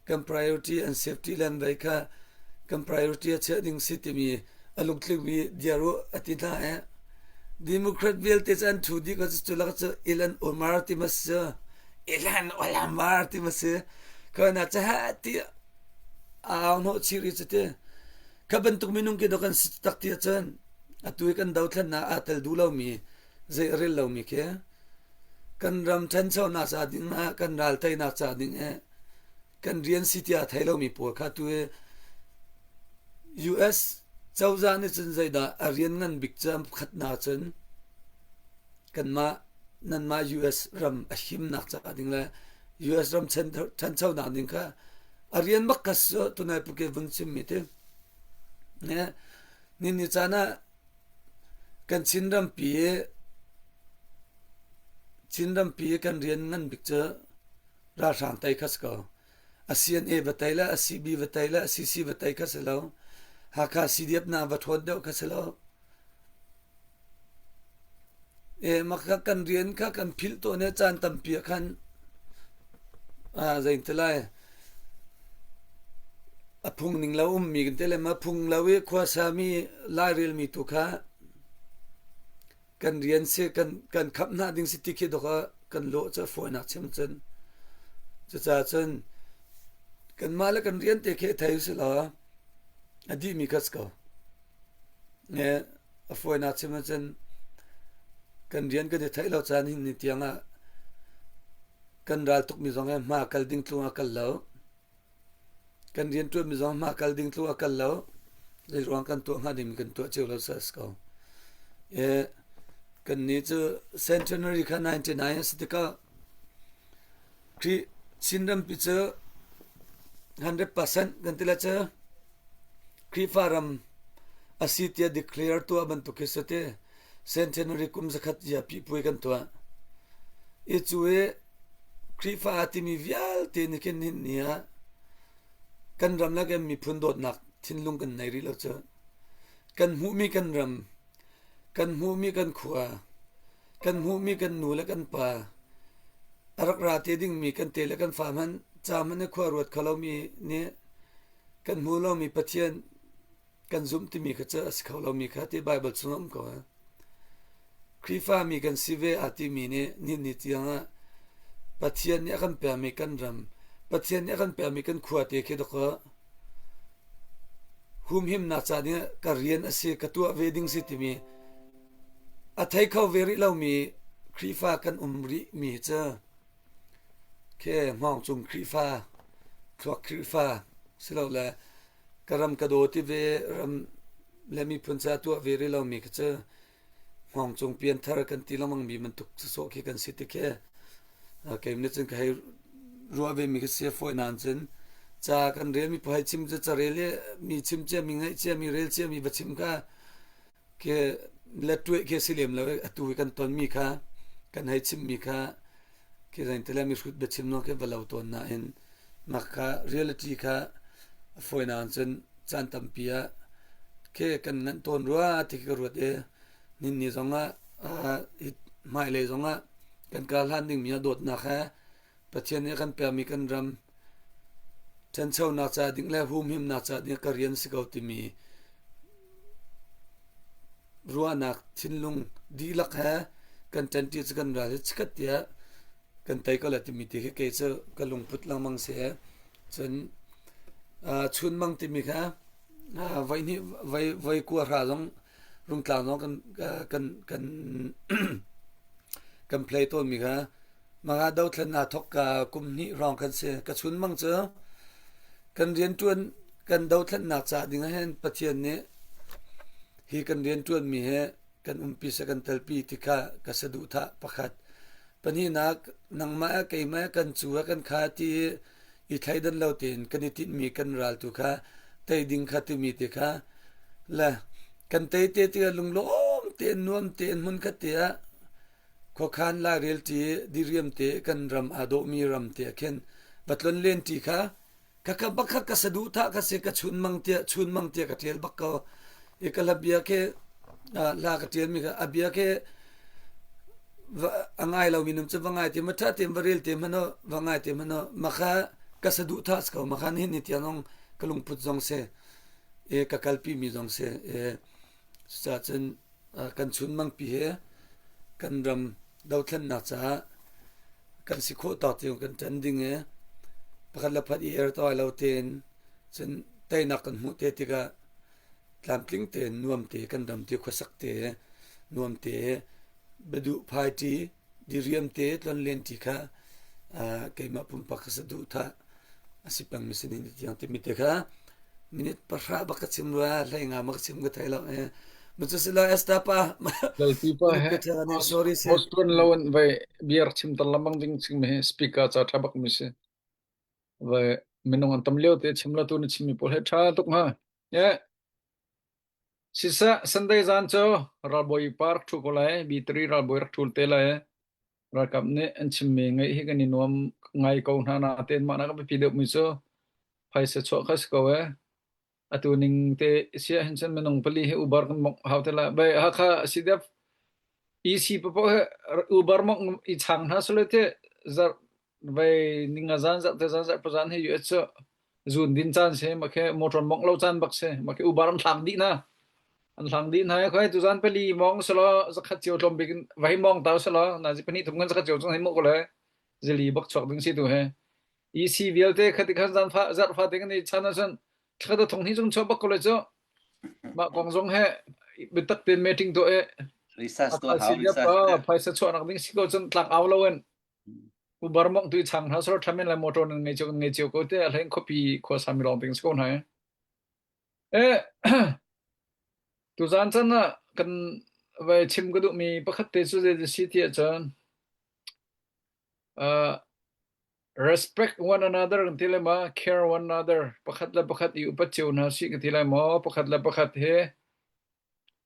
kan priority and safety len vei kha kan priority a chiah ding si timi a lungtlingmi diar u a ti hna i Democrat vialte cu an thu dih ko cu lak cu Ilhan Omar ti ma si Ilhan Omar ti ma si ka na cha ti au hnawh chih ri cu ti kha bantuk minung ki do kan si tak ti ahcun atu i kan dothlennak aa tel duh lomi zei a rel lomi khi kan ram ṭhanchonak ca ding ah kan ral teinak ca ding i kan rian si tiah a thei lomi pawl kha tu hi US cozah nih cun zeidah a rian ngan bik cu an pakhatnak cun kanmah nanmah US ram a himnak ca ding le US ram ṭhanchonak ding kha a rian bak kha si tunai puke vun chimmi ti ni ni caan ah Kan Chinrampi i kan rian ngan bik cu ralhrang tei kha si ko. A CNA va tei le a CB va tei le a CC va tei kha si lo. Hakha CDF hna va ṭhawn deuh kha si lo. E, mah kha kan rian kha kan philh tawn i caan tampi ah khan zei ti lai A phung ning lo ummi kan ti le ma phung lo i khuasami lairelmi tu kha kan rian si kan kan khamh hna ding si ti khi dok ah kan lawh cu a fawinak chim cun cucaah cun kanmah le kan rian te khi thei usih law a dihmi kha si ko. A fawinak chim ahcun kan rian kan i theih lo caan hin ni tiang ah kan ral tukmi zong he hma kal ding tlung a kal lo. Kan rianṭuanmi zong hma kal ding tlung a kal lo. Zei ruang kan tuah hnga ding kan tuah cio lo sa si ko. Kan nih cu centenary kha 99 a si tikah Khrih Chinrampi cu 100% kan ti le cu Khrihfa ram a si tiah declare tuah bantuk khi si ti. Centenary kum zakhat ya pipuai kan tuah. I cu i Khrihfa a timi vialte nih khin hin ni ah kan ram le kan miphun dawtnak thinlung kan nei rih lo cu. Kan hmuhmi kan ram, kan hmuhmi kan khua, kan hmuhmi kan nu le kan pa, a rak ra te dingmi kan te le kan fa hmanh ca hmanh i khua ruat kho lomi nih kan hmu lomi Pathian kan zumh timi kha cu a si kho lomi kha ti Baibal chung a um ko. Khrihfami kan si ve aa timi nih nihin ni tiang ah Pathian nih a kan pekmi kan ram, Pathian nih a kan pekmi kan khua te khi dawkaw humhimnak ca ding ka rian a si, ka tuah ve ding si timi a thei kho ve rih lomi Khrihfa kan um rih mi cu khi hngawngcung Khrihfa, thluak Khrihfa silole ka ram ka daw ti ve ram le miphun ca tuah ve rih lomi khi cu hngawngcung pianthar kan ti lengmang mi bantuk sawsawh khi kan si ti khi keim nih cun ka hei ruah ve mi khi si fawi nain cun ca kan rel mi hei chim cu carel i mi chim cia mi ngaih cia mi rel cia mi va chim kha khi lettueh khi si lem lo atu i kan ton mi kha kan hei chim mi kha Khi zein mi hrut biachim no khi va lo tawn nain mak kha reality kha a fawinak cun caan tampi ah khi kan nganh tawn rua ti ka ruat i ninni zongah hmailei zongah kan kar hlan dingmi ah dawtnak he Pathian nih a kan pekmi kan ram ṭhanchonak ca ding le humhimnak ca ding ka rian si ko timi ruahnak thinlung dihlak he kan ṭanṭi cu kan ral hi chikkhat tiah kan tei ko lai timi ti khi kei cu ka lungput lengmang si. Cun chunmang timi kha voi hnih voi voi kua hra zong rungtlang zong kan kan kan kan play tawnmi kha Manga dothlen aa thawk ka kum hnih hrawng kan si. Ka chunmang cu kan rianṭuan kan dothlennak ca ding ah hin Pathian nih hi kan rianṭuanmi hi kan umpi seh kan telpi ti kha ka saduhthah pakhat. Pahnihnak nangmah eh keimah eh kan cu eh kan kha ti i i thleidan lo tein kan i tinhmi kan ral tu kha tei ding kha timi te kha le kan tei te tikah lunglawm tein nuam tein hmunkhat te ah. Khuakhan lairel ṭi diriam te kan ram aa dawhmi ram te ah khin va tlon len ṭi kha khakha bak kha ka saduhthah ka si ka chunmang tiah chunmang tiah ka ṭial bak ko. I ka hla bia khi hla ka ṭialmi kha a bia khi a ngai lomi num cu va ngai te ma ṭha tein va rel te hmanh u va ngai te hmanh u mah kha ka saduhthah si ko mah kha nihin ni tiang zong ka lungput zong si i ka kalpi mi zong si i cucaah cun kan chunmangpi he kan ram dothlennak caah kan si khawh tawk tiang kan ṭan ding i pakhat le pakhat i er tawi lo tein cun teinak kan hmuh te tikah tlamtling tein nuam te kan ram te khuasak te nuam te biaduh phai ṭi diriam te tlonlen ṭi kha keimah pumpak ka saduhthah a si peng mi si ni tiang timi te kha minute pahra bak ka chim rua hlei nga ma ka chim ka thei lo eh ma cu sila Esther pa Lalpi pa he sorry se host tuan lo in vai biar chim tan lamang ding ching mi speaker cha tha bak mi si vai minung an tam lio te chim la tu ni chim mi pawl he tha tuk ha ye sisa Sunday zan cho ralbawi park thu ko lai B3 ralbawi rak thul te lai Ralkap nih an chimmi ngaih hi kan i nuam ngai ko hna natein mah nak a biapi deuhmi cu phaisa chuah kha si ko ee. Atu ning te si ahhin cun minung pali hi Uber kan mongh hau te lai. Bai Hakha CDF EC papoh hi Uber mongh i chang hna sule te zarh vai ninga zan zarh te zan zarh pazan hi US cu zun din caan si mah khi motor mongh lo caan bak si mah khi Uber an hlang dih na. An hlang dih hna i khoi tuzan pali mong selaw zakhat cio tlawm bik in va hi mong tau selaw nazi pahnih thum kan zakhat cio cung hei mu ko le zili bak chuak ding si tu he EC vialte khati khan zan fa zarh fa te kan i chan ahcun thlakhat a thong hi cung chuak bak ko le cu mah kong zong he biatak tein meeting tuah i Research tuah hau research phaisa chuahnak ding si ko cun tlak au lo in Uber mong tu i chang hna selaw thamin le motor nan ngei cio kan ngei cio ko te a hlein khuapi khua sami lawng ding si ko hna Eh, tuzaan chan ah kan vai chim ka duhmi pakhat te cu zei si ti ahcun uh, respect one another kan ti lai ma, care one another, pakhat le pakhat i upat cio hna sih ka ti lai maw, pakhat le pakhat he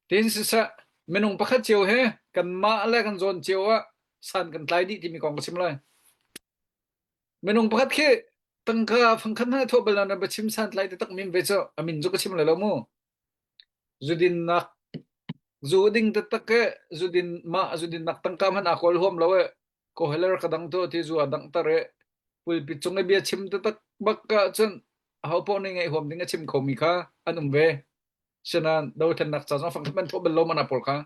tin siseh minung pakhat cio he kanmah le kan zawn cio ah san kan tlai dih timi kong ka chim lai. Minung pakhat khi tangka fangkhat hmanh a thawh bal lo na biachim santlai taktak min ve cu a min cu ka chim lai lo mu. Zudinnak zu ding taktak ke zudin mah zudinnak tangka hmanh aa kawl huam lo e ko heler ka dang to ti zu a dang tar e pulpit cung i bia chim taktak bak ka cun aho paoh nih ngaih huam ding a chim khomi kha an um ve. Sinan dothlennak ca zong fangkhat hmanh thawh bal lo mana pawl kha.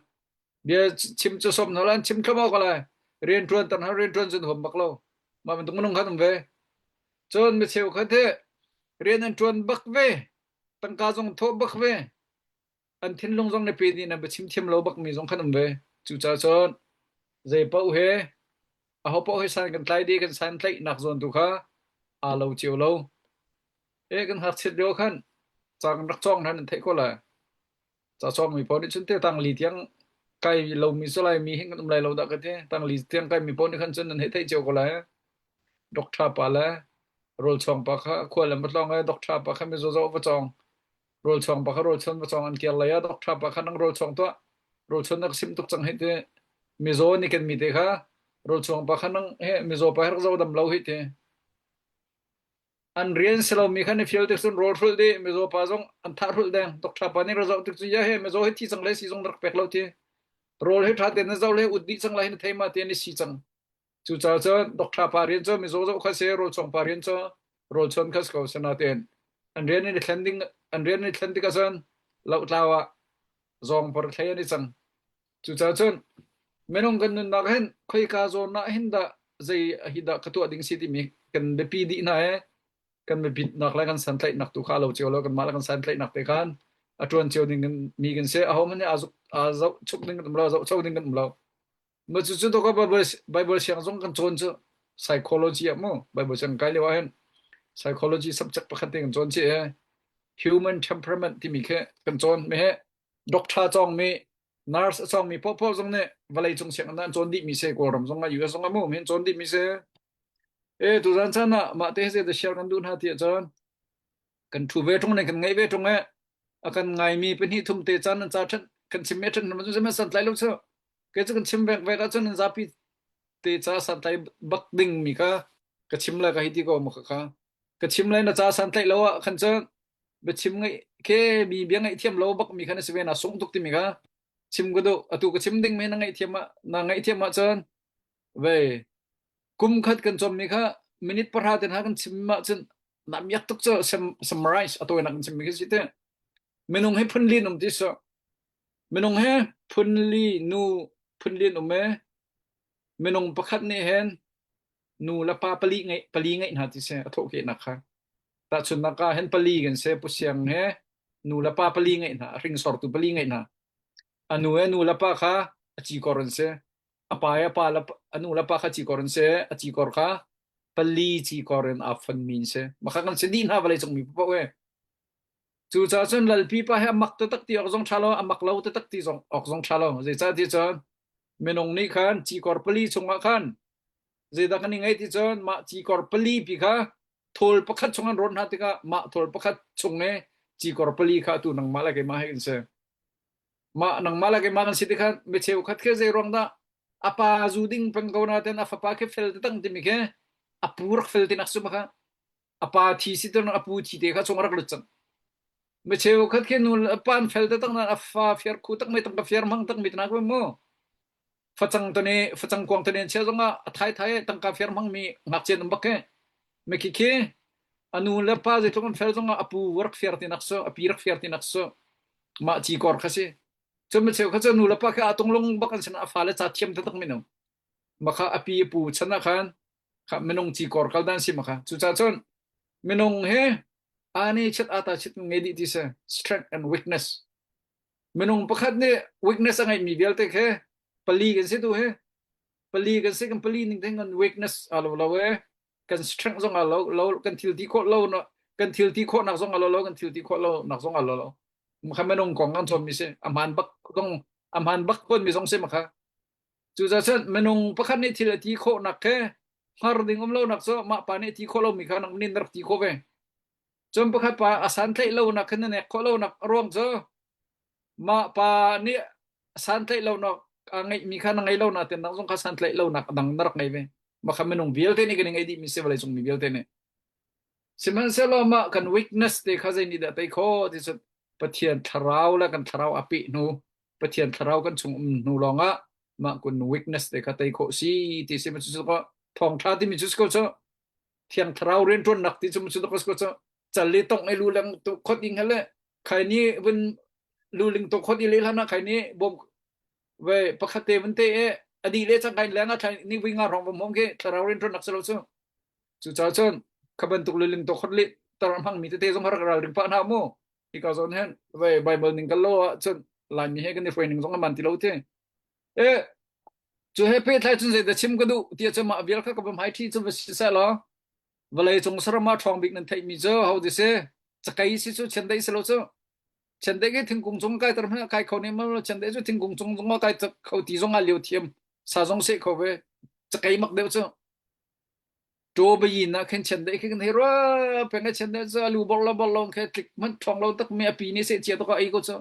Bia chim cu som hna lan chim thluahmah ko lai. Rianṭuan tan hna rianṭuan cun huam bak lo. Mah bantuk minung khan um ve. Cun mi cheukhat hi rian an ṭuan bak ve. Tangka zong thawh bak ve. An thinlung zong na pe nih na biachim thiam lo bak mi zong khan um ve. Cucaah cun zei paoh he aho paoh he san kan tlai dih kan san tlaihnak zawn tu kha aa lo cio lo. E kan ngakchiat lio khan ca kan rak cawng hna nan theih ko lai. Ca cawngmi paoh nih cun te tangli tiang kai lomi cu Laimi hin kan um lai lo dah ka ti. Tangli tiang kaimi paoh nih khan cun nan hei theih cio ko lai. Doctor pa le rawlchuang pa kha khual an va tlawng i doctor pa kha mizaw zoh va cawng. Rawlchuang pa kha rawlchuan va cawng an kir lei ah doctor pa kha nang rawlchuang tuah. Rawlchuan na ka simh tuk cang hei ti. Mizaw nih kan mi te kha rawlchuang pa kha nang he mizaw pa he rak zoh dam lo hei ti. An rian si lomi kha na fial tik cun rawl hrulh dih mizaw pa zong an thah hrulh deng doctor pa nih ra zoh tik cu ya he mizaw hi thi cang le si zong rak pek lo ti rawl hi ṭha tein na zoh le ut dih cang lai na thei ma te ni si cang cucaah cun doctor pa rian cu mizaw zoh kha si rawl chong pa rian cu rawl chon kha si ko sinain an rian in i thlen ding an rian in i thlen tikah cun lohtlau ah zawng par thlei an i cang cucaah cun minung kan nunnak hin khoika zawn ah hin dah zei hi dah ka tuah ding si timi kan biapi dih hna e kan biapitnak le kan santlaihnak tu kha lo cio lo kanmah le kan santlaihnak te khan a ṭuan cio ding mi kan si aho hmanh nih aa zoh chuk ding kan um lo zoh cho ding kan um lo Ma cu cu to Bible Bible siang zong kan cawn cu psychology ah mu Bible siang kai lio ah hin psychology subject pakhat te kan cawn ci e human temperament timi khi kan cawn mi he doctor cawng mi nurse a cawng mi popo zong nih vawlei cung siang an cawn dih mi se kawlram zong ah US zong ah mu min cawn dih mi se e tu zan chan ah mah te he te share kan duh hna ti ahcun kan thu ve tung ne kan ngai ve tung e a kan ngai mi pahnih thum te chan an ca then kan chim me then man san tlai lo chu. Kei cu kan chim vek vek ahcun nan zapi te ca santlai bak ding mi kha ka chim lai ka hei ti ko ma kha ka chim lai na ca santlaih lo ah khan cun biachim ngaih ke mi bia ngaih thiam lo bak mi kha na si ve na sung tuk timi kha chim ka duh atu ka chim ding mi na ngaih thiam ah na ngaih thiam ahcun ve kum khat kan chom mi kha minute pahra ten ha kan chim ah cun na miak tuk cu summarize a tawinak kan chim mi khi si te minung hi phun lin um ti so minung he phun li nu phun lin um e minung pakhat nih hen nu le pa pali ngeih pali ngeih hna ti si a thawhkehnak kha tahchunhnak ah hen pali kan si pu siang he nu le pa pali ngeih hna a hringsortu pali ngeih hna a nu he nu le pa kha a cikor an si a pa he pa le a nu le pa kha cikor an si a cikor kha pali cikor in aa fonmi an si maka kan si dih hna vawlei cung mi paoh he Cucaah cun lalpi pa hi a mak taktak ti awk zong ṭha lo, a mak lo taktak ti zong awk zong ṭha lo. Zeicah ti cun minung nih khan cikor pali chungah khan zeidah kan i ngeih ti cun mah cikor pali pi kha thawl pakhat chung an rawn hna tikah mah thawl pakhat chung i cikor pali kha atu nangmah le keimah he kan si. Mah nangmah le keimah kan si ti khan mi cheukhat khi zei ruang dah a pa zu ding peng ko nain a fapa khi fel taktak timi khi a pu rak fel tinak cu ma kha a pa thi si ton a pu thi te kha chung rak lut cang mi cheu khat khi nu pan fel te tak na a fa fiar khu tak mai tam ka fiar mang tak mi tana ko mu facang to ne facang kuang to ne chia zonga a thai thai tangka fiar mang mi ngakchian um bak ke me khi khi anu le pa zeitluk an fel zonga a pu rak fiar ti nak so a pi rak fiar ti nak so ma chi kor kha si chun mi cheu kha chu nu le pa kha atung lung bak an sin a fa le cha thiam ta tak mi no ma kha a pi a pu chan ah khan kha minung ci kor kal dan si ma kha cucaah cun minung he ani chet ata chet ngei dih ti si strength and weakness minung pakhat nih weakness a ngeih mi vialte khe pali kan si tu he pali kan si kan pali ning theng kan weakness a lo lo e kan strength zong a lo lo kan thil ti khawh lo no kan thil ti khawh nak zong a lo lo kan thil ti khawh lo nak zong a lo lo kha minung kong kan chom mi si a hman bak kong a hman bak kon mi zong si ma kha Cucaah minung pakhat nih thil a ti khawhnak he hngar ding um lonak cu mah pa nih a ti khawh lomi kha nang nih na rak ti khawh ve. Cun pakhat pa a santlaih lonak khan na nek khawh lonak a ruang cu mah pa nih santlaih lonak a ngeihmi kha na ngei lo nain nang zong kha santlaih lonak a dang na rak ngei ve. Mah kha minung vialte nih kan i ngeih dihmi si vawlei cung mi vialte nih. Sihmanhsehlaw mah kan weakness te kha zei nih dah tei khawh ti cu Pathian thlarau le kan thlarau a peh hnu Pathian thlarau kan chung um hnu lawngah mah kun weakness te kha tei khawh si ti si cu ko thawngtha timi cu ko cu thiang thlarau riantuannak ti cu cu ko cu cal le tong e lu leng tu khot ding hele khai ni vun lu ling to khot i le hlana khai ni bom ve pakhat te vun te e adi le chang kain lenga thlai ni vui nga rong vom hong ke thlarau riantuannak selo cu cu cha chun kha bantuk lu ling to khot le tar hmang mi te te zong har ral ring pa na mu hika zawn hin ve Bible ning kan lo ahcun Laimi he kan i hruai ning zong a man ti lo ti. E cu he pehtlai cun zeidah chim ka duh ti ahcun mah vial kha ka va hmai ṭhi cu va si seh law vawlei cung saram ah ṭhawng bik nan theihmi cu ho ti si cakei si cu chiandeih si lo cu chiandeih khi thingkung cung kai ter hmanh kai kho ne ma chiandeih cu thingkung cung zong ah kai kho ti zong ah lio thiam sa zong seh kho ve cakei mak deuh cu Ṭawbayin ah khin chiandeih khi kan hei ruah peng i chiandeih cu a lu bor lo bor lo khe tlik hmanh ṭhawng lo tak mi a pi nih seh cia tuk ah ei ko cu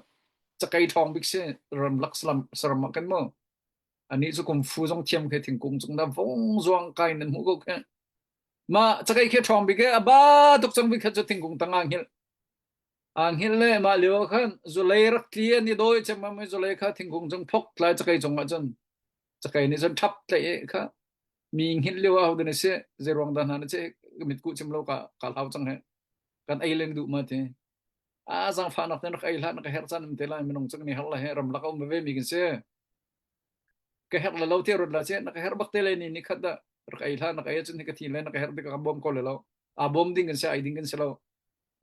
cakei ṭhawng bik si ramlak salam saram ah kan mu anih cu kum fu zong thiam khe thingkung cung da vong zuang kai nan hmuh ko khe ma cakei khi ṭhawng bik e a ba tuk cang bik kha cu thingkung tang ah hngilh a hngilh le mah lio khan zulei rak tli an i dawi cem ma zulei kha thingkung cung phok tlai cakei cung ah cun cakei nih cun ṭhap tlaih kha Mi hngilh lio ah hodah na si? Zeiruang dah hna na si? Ka mitkuh chim lo ka ka hlau cang he. Kan ei leng duh ma ti. A zaangfahnak te rak ei hlah na ka herh caan um te lai minung cu kan i herh la he ramlak a um ve mi kan si. Ka herh la lo te rut la che na ka herh bak te le ni ni khat dah rak ei hlah na ka ei ahcun hi ka thi le na ka herh tik ka bawm ko le lo. A bawm ding kan si ai ding kan si lo.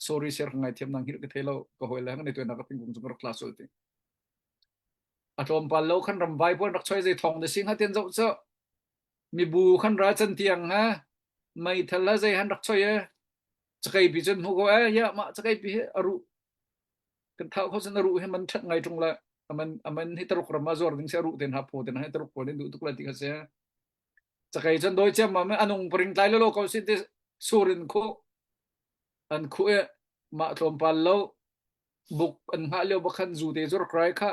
Sorry sir ka ngaithiam nang hngilh ka thei lo ka hawi le hang ni tu na ka thingkung cung ka rak tla sul ti. A tlawmpal lo khan ramvai pawl rak choi zei thong da sing ha ten zoh cu mibu khan ra can tiang ha meithal la zei han rak choi e cakei pi cun hmu ko e ya mah cakei pi hi aru kan thau kho cun aru hi man that ngai tung la aman aman hi taruk ram ma zuar ding se aru ten ha pho ten ha taruk pawl in duh tuk la ti kha se cakei cun doi chem ma anung paring tlai lo lo ko si te surin khu an khu e mah tlawmpal lo buk an hngah lio bakhan zu te zu rak rai kha.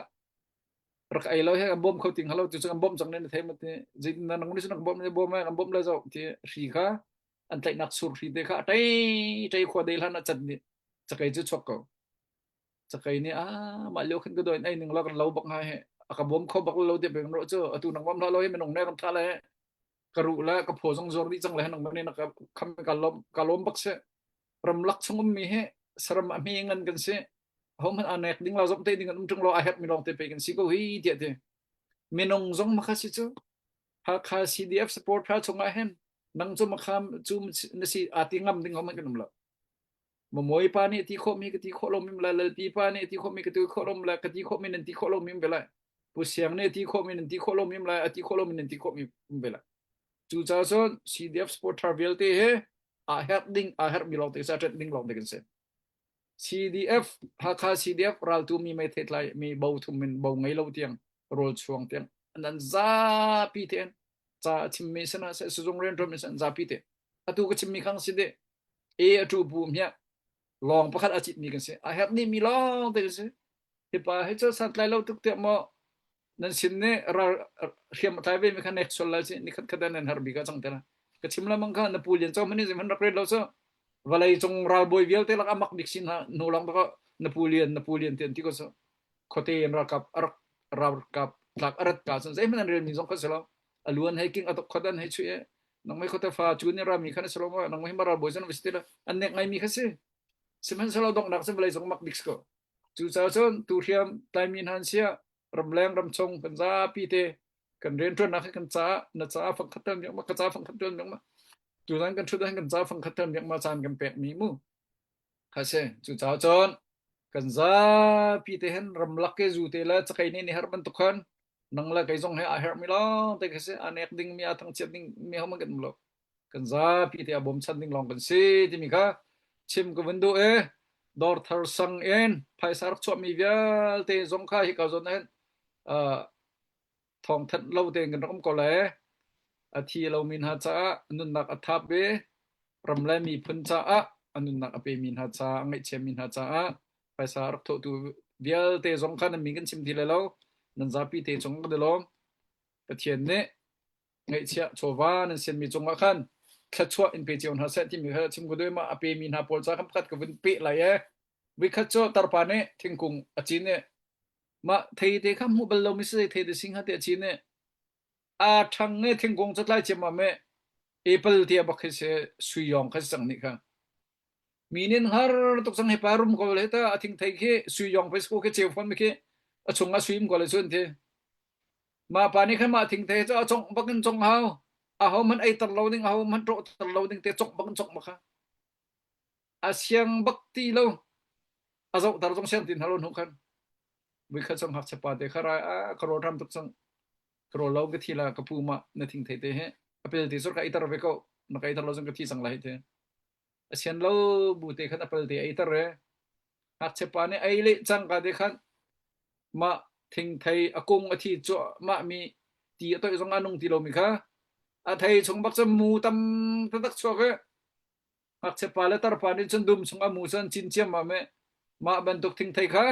Rak ei lo he kan bawm kho ting halo tu cu kan bawmh cang ne na thei ma ti zeitin dah nang nih cun kan bawmh ne bawm kan bawmh le zo ti hri kha an tlaihnak sur hri te kha a tei tei khua dei hlan a cat nih cakei cu chuak ko. Cakei nih a mah lio khan ka doin ei ning lo kan lo bak ngai he a ka bawm kho bak lo te beng ro cu atu nang bawm hlah lo hi minung ne kan tha le ka ruh le ka phaw zong zuar dih cang le nang mani na ka kham ka lom ka lom bak se ramlak chung ummi hi saram a hme ngan kan si hohmanh aa nek ding la zom te ding an um ṭung lo a herh mi lawng te pe kan si ko hi tiah ti minung zong makha si cu Hakha CDF support hra chungah hin nang cu makham cu na si aa ti ngam ding hohmanh kan um lo Mamawi pa nih ti khawh mi ka ti khawh lo mi la Lalpi pa nih ti khawh mi ka ti khawh lo la ka ti khawh mi nan ti khawh lo mi be lai Pu Siang nih ti khawh mi nan ti khawh lo mi la a ti khawh lo mi nan ti khawh mi be lai Cucaah cun CDF supporter vialte he aa herh ding aa herh mi lawng te sa ṭet ding lawng te kan si. CDF Hakha CDF raltu mi meithei tlai mi bo thum in bo ngei lo tiang rawl chuang tiang an an zapi te ca a chim mi sana se suzung rian ṭuan mi san zapi te atu ka chim mi khang si de e a tu bu hmiah lawng pakhat a cit mi kan si a herh ni mi lawng te kan si hi pa hi cu santlai lo tuk tiah maw nan sin nih ral hriam a tlai ve mi kha nek sual lai si ni khat khat nan har bi ka cang te la ka chim lamang kha na pu lian cho mani zim han rak ret lo so vawlei cung ralbawi vialte lak amak bik sin ha nu long baka na pu lian na pu lian ti an ti ko so khote in ralkap arak ralkap tlak arat ka cun zeihmanh an rel mi zong kha si lo a luan hei king atok khodan hei chui e nang mai khote fa cu ni rami khan si lo ma nang mai maral boy zan vi la an nek ngai mi kha si sihmanhsehlaw donghnak cu vawlei cung mak bik si ko Cucaah cun tuhriam tlaimi hna an siah ramleng ramchung kan zapi te kan rianṭuannak hi kan caah na caah fangkhat tel miak ma ka caah fangkhat tel miak ma tuzan kan ṭhut ah kan caah fangkhat tel miak ma caan kan pekmi mu kha si cucaah cun kan zapi te hin ramlak ke zu te le cakei nih ni har bantuk khan nang le kei zong he aa herhmi lawng te khi si aa nek ding mi aa thangchiat ding mi ho man kan um lo kan zapi te a bawmchan ding lawng kan si timi kha chim ka vun duh e dawr thar sang in phaisa rak chuahmi vialte zong kha hi ka zawn hin thawng thanh lo tein kan rak um ko le a thi lomi hna caah nunnak a thap i ram le miphun caah a nunnak a pemi hna caah a ngaihchiami hna caah phaisa rak thawhtu vialte zong kha nan min kan chim ti lai lo nan zapi te cung kan i lawm Pathian nih ngaihchiah chawva nan sianmi cungah khan thluachuah in pe cio hna seh timi kha chim ko duh ma a pemi hna pawl ca khan pakhat ka vun peh lai e vikhat cu tarpa nih thingkung a cin i mah thei te kha hmuh bal lomi si thei te sing ha te a cin i a ṭhang i thingkung cu tlai ciammam i apple tia bak khi si sui yong kha si cang nih kha Mi nih an har tuk cang hi pa rum ko le ta a thingthei khi sui yong pei ko khi cheu fawn mi khi a chung ah sui um ko le cun ti. Mah pa nih khan mah thingthei cu a congh bak in congh hau. A ho hmanh ei ter lo ding, a ho hmanh ṭawh ter lo ding te congh bak in congh bak kha. A siang bak ti lo. A zoh ter zong siang tin halo hnu khan. Voi khat cong ngakchia pa te kha rai a ka rawl ram tuk cang. Ka rawl lo ka thi la ka pu ma na thingthei te he a pel te sur ka ei ter ve ko. Na ka ei ter lo zong ka thi cang lai te. A sian lo bu te khan a pal te ei ter e. Ngakchia pa nih ei le cangka te khan mah thingthei a kung a thi cuahmah mi ti a toih zong ah nung ti lomi kha a thei chung bak cun mu tam taktak chuak i ngakchia pa le tarpa nih cun dum chung a mu cun cin ciammam i mah bantuk thingthei kha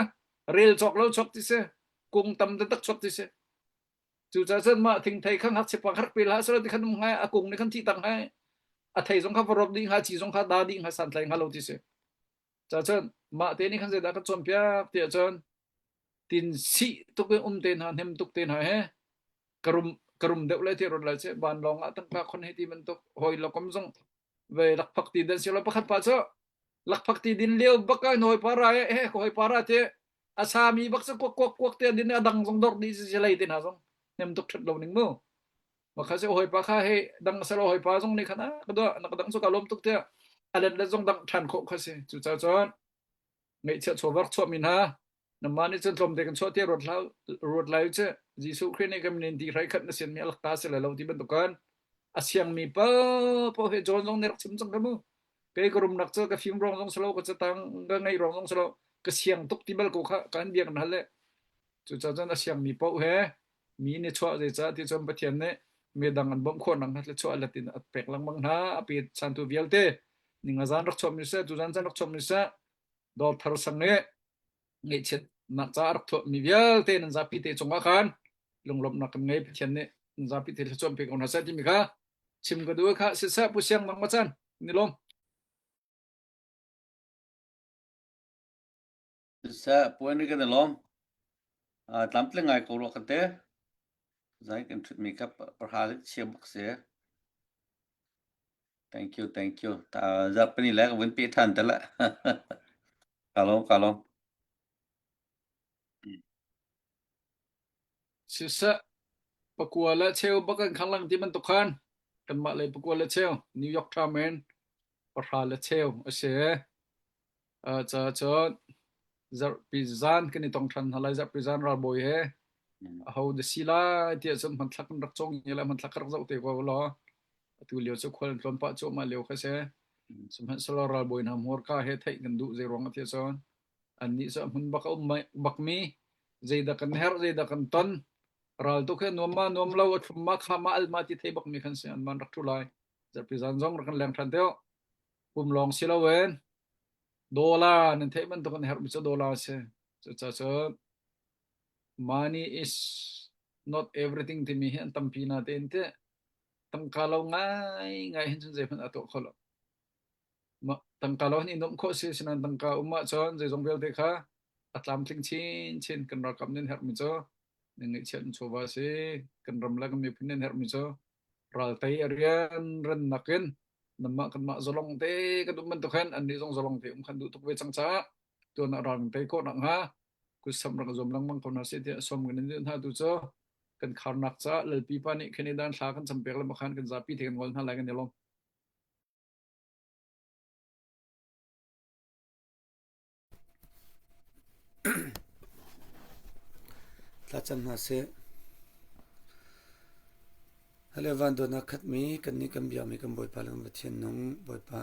rel cawk lo chuak ti si kung tam taktak chuak ti si Cucaah cun mah thingthei kha ngakchia pa kha rak pe hlah selaw ti khan um hnga a kung nih khan thih tak hnga a thei zong kha va rawp dih hnga ci zong kha da dih hnga santlai hnga lo ti si. Cacun mah te nih khan zeidah ka cawnpiak tiah cun tin sih tuk in um te hna hnem tuk te hna he ka rum ka rum deuh lai ti ruat lai che van lawng ah tangka khon hei ti bantuk hoi lokom zong ve lakphak ti dan silo pakhat pa cu lakphak ti din lio bak ah hawi pa ra he hawi pa ra te a sami bak cu kuak kuak kuak te din a dang zong dor di si lei te hna zong nem tuk that lo ning mu ma kha se hawi pa kha he dang selo hawi pa zong nih khan a ka do na ka dang cu ka lom tuk te a let le zong dang than khawh kha si cu ca cun ngeihchiah chawvar chuahmi hna Namah nih cun tlawmte kan chuah tiah ruat hlah ruat lai u ci. Jesuh Khrih nih kan min ti hrai khat na sianmi a lakta si lai lo ti bantuk khan a siangmi paohpaoh he John zong nih rak chim cang kha mu. Kei ka rumnak cu ka fim ruang zong si lo, ka catang ka ngeih ruang zong si lo, ka siang tuk ti bal ko kha kan bia kan hal le. Cucaah cun a siangmi paoh he mi nih chuah zeicah ti cun Pathian nih midang an bawmh khawh nak hna chuah let in a pek lengmang hna a pe chantu vialte ninga zan rak chuah mi seh tuzan caan rak chuah mi seh dawr thar sang i ngeihchiat. Nak ca rak thuah mi vialte nan zapi te cungah khan lunglawmhnak kan ngei Pathian nih nan zapi te thluachuah pe ko hna seh timi kha chim ka duh kha siseh Pu Siang nang ma chan ni lawm. Siseh puan ni kan i lawm. Tlamtling ngai ko rua ka te. Zai kan ṭhut mi kha pahra le chia bak si. Thank you, thank you. Ta zarhpini le ka vun pe ṭhan te la. Ka lawm, ka lawm. Siseh pakua le cheu bak an khang lang ti bantuk khan kanmah lei pakua le cheu New York Times in pahra le cheu a si. Ca cun zarhpi zan kan i tong ṭhan hna lai zarhpi zan ralbawi he aho da si lai tiah cun hmanthlak kan rak cawng i le hmanthlak ka rak zoh te ko law atu lio cu khual an tlawn pah cuahmah lio kha si. Sihmanhsehlaw ralbawi hna hmurka he theih kan duh zei ruang ah tiah cun annih cu a hmun bak a um bakmi zeidah kan herh zeidah kan ton ral tuk he nuam ma nuam lo a thlum ma kha ma al ma ti thei bakmi khan si an man rak thu lai zarhpi zan zong rak kan leng ṭhan teo pum lawng si loin dollar nan theih bantuk an herhmi cu dollar a si cucaah cun money is not everything timi hi an tampi na tein te tangka lo ngai ngai hin cun zeihmanh a tuah kho lo tangka lo hin i nuamh khawh si sinain tangka um ahcun zeizong vialte kha a tlamtling chinchin kan ralkap nih an herhmi cu nan ngeihchiat an chawva a si kan ram le kan miphun nih an herhmi cu raltei a rian rannak in nanmah kanmah zalong te kan um bantuk hin annih zong zalong te um khan duh tuk ve cang caah tuan ah ral kan tei khawh nakhnga kutsam rak zuam lengmang ko hna sih tiah sawm kan in duh hna tu cu kan kharnak caah Lalpi pa nih Canada thla kan cam pek le khan kan zapi te kan ngol hna lai kan i lawm. Thlacam hna sih. Hale van dawtnak khatmi kannih kan biakmi kan Bawipa le kan Pathian nung Bawipa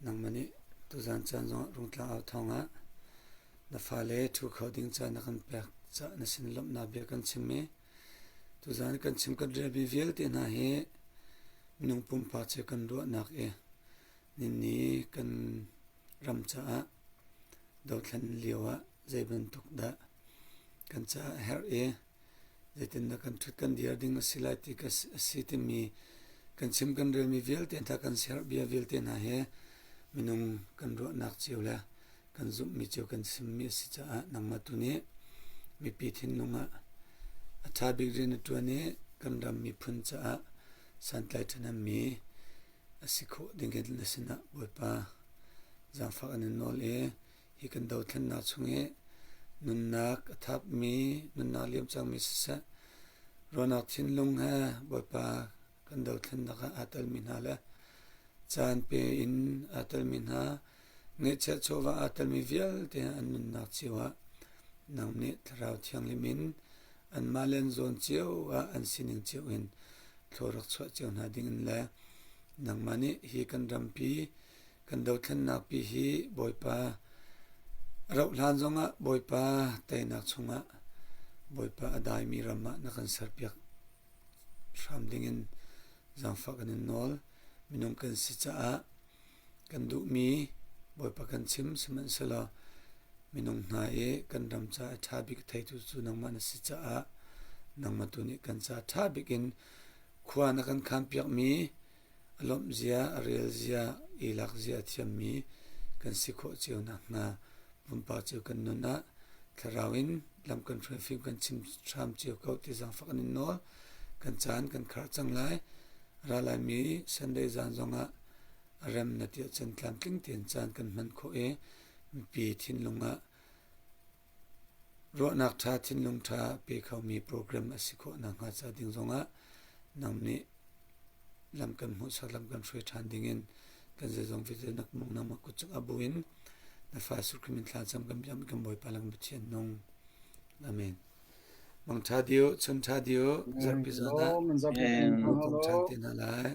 nangmah nih tuzan caan zongah rungtlang au thawngah na fale ṭhu kho ding caan na kan pek cah na sin lawmhnak bia kan chim i tuzan kan chim kan relmi vialte hna hi minung pumpak cio kan ruahnak i Ninni kan ram caah dothlen lio ah zei bantuk dah kan caah a herh i zeitindah kan ṭhut kan dir ding a si lai ti a si timi kan chim kan relmi vialte hna kan siaherh bia vialte hna hi minung kan ruahnak cio le kan zumhmi cio kan chimmi a si caah nangmah tu nih mipi thinlung ah a ṭha bik rian na ṭuan i kan ram miphun caah santlai ṭhahnemmi a si khawh ding in na sinah Bawipa zaangfak an in nawl i hi kan dothlennak chung i nunnak a thapmi nunnak liam cangmi siseh ruahnak thinlung he Bawipa kan dothlennak ah aa telmi hna le caan pe in aa telmi hna ngeihchiah chawva aa telmi vialte an nunnak cio ah nang nih Thlarau Thianghlim in anmah le an zawn cio ah an sining cio in thlaw rak chuah cio hna ding in le nangmah nih hi kan rampi kan dothlennak pi hi Bawipa rauh hlan zongah Bawipa teinak chungah Bawipa a daimi ram ah na kan serpiak hram dingin zaangfah kan in nawl minung kan si caah Kan duhmi Bawipa kan chim, sihmanhsehlaw minung hna i kan ram ca a ṭha bik a theitu cu nangmah na si caah nangmah tu nih kan ca ṭha bik in khua na kan khanpiakmi a lawmh zia, a rel zia, i lak zia a thiammi kan si khawh cio nakhnga pumpak cio kan nun ah thlarau in lam kan hruai fim kan chim hram cio ko ti zaangfak an in nawl. Kan caan kan khar cang lai. Ra laimi Sunday zan zongah a rem na ti ahcun tlamtling tein caan kan hman khawh i mipi thinlung ah ruahnak ṭha thinlung ṭha pe khomi program a si khawh nakhnga ca ding zongah nang nih lam kan hmuhsak lam kan hruai ṭhan dingin kan zeizong vialte nak mung nangmah kut cungah bu in na fa surkhim in thla cam kan biakmi kan Bawipa le kan Pathian nung. Amen. Mangṭha diu, chun ṭha diu, zarhpi zan ah Amen. tong ṭhan te hna lai.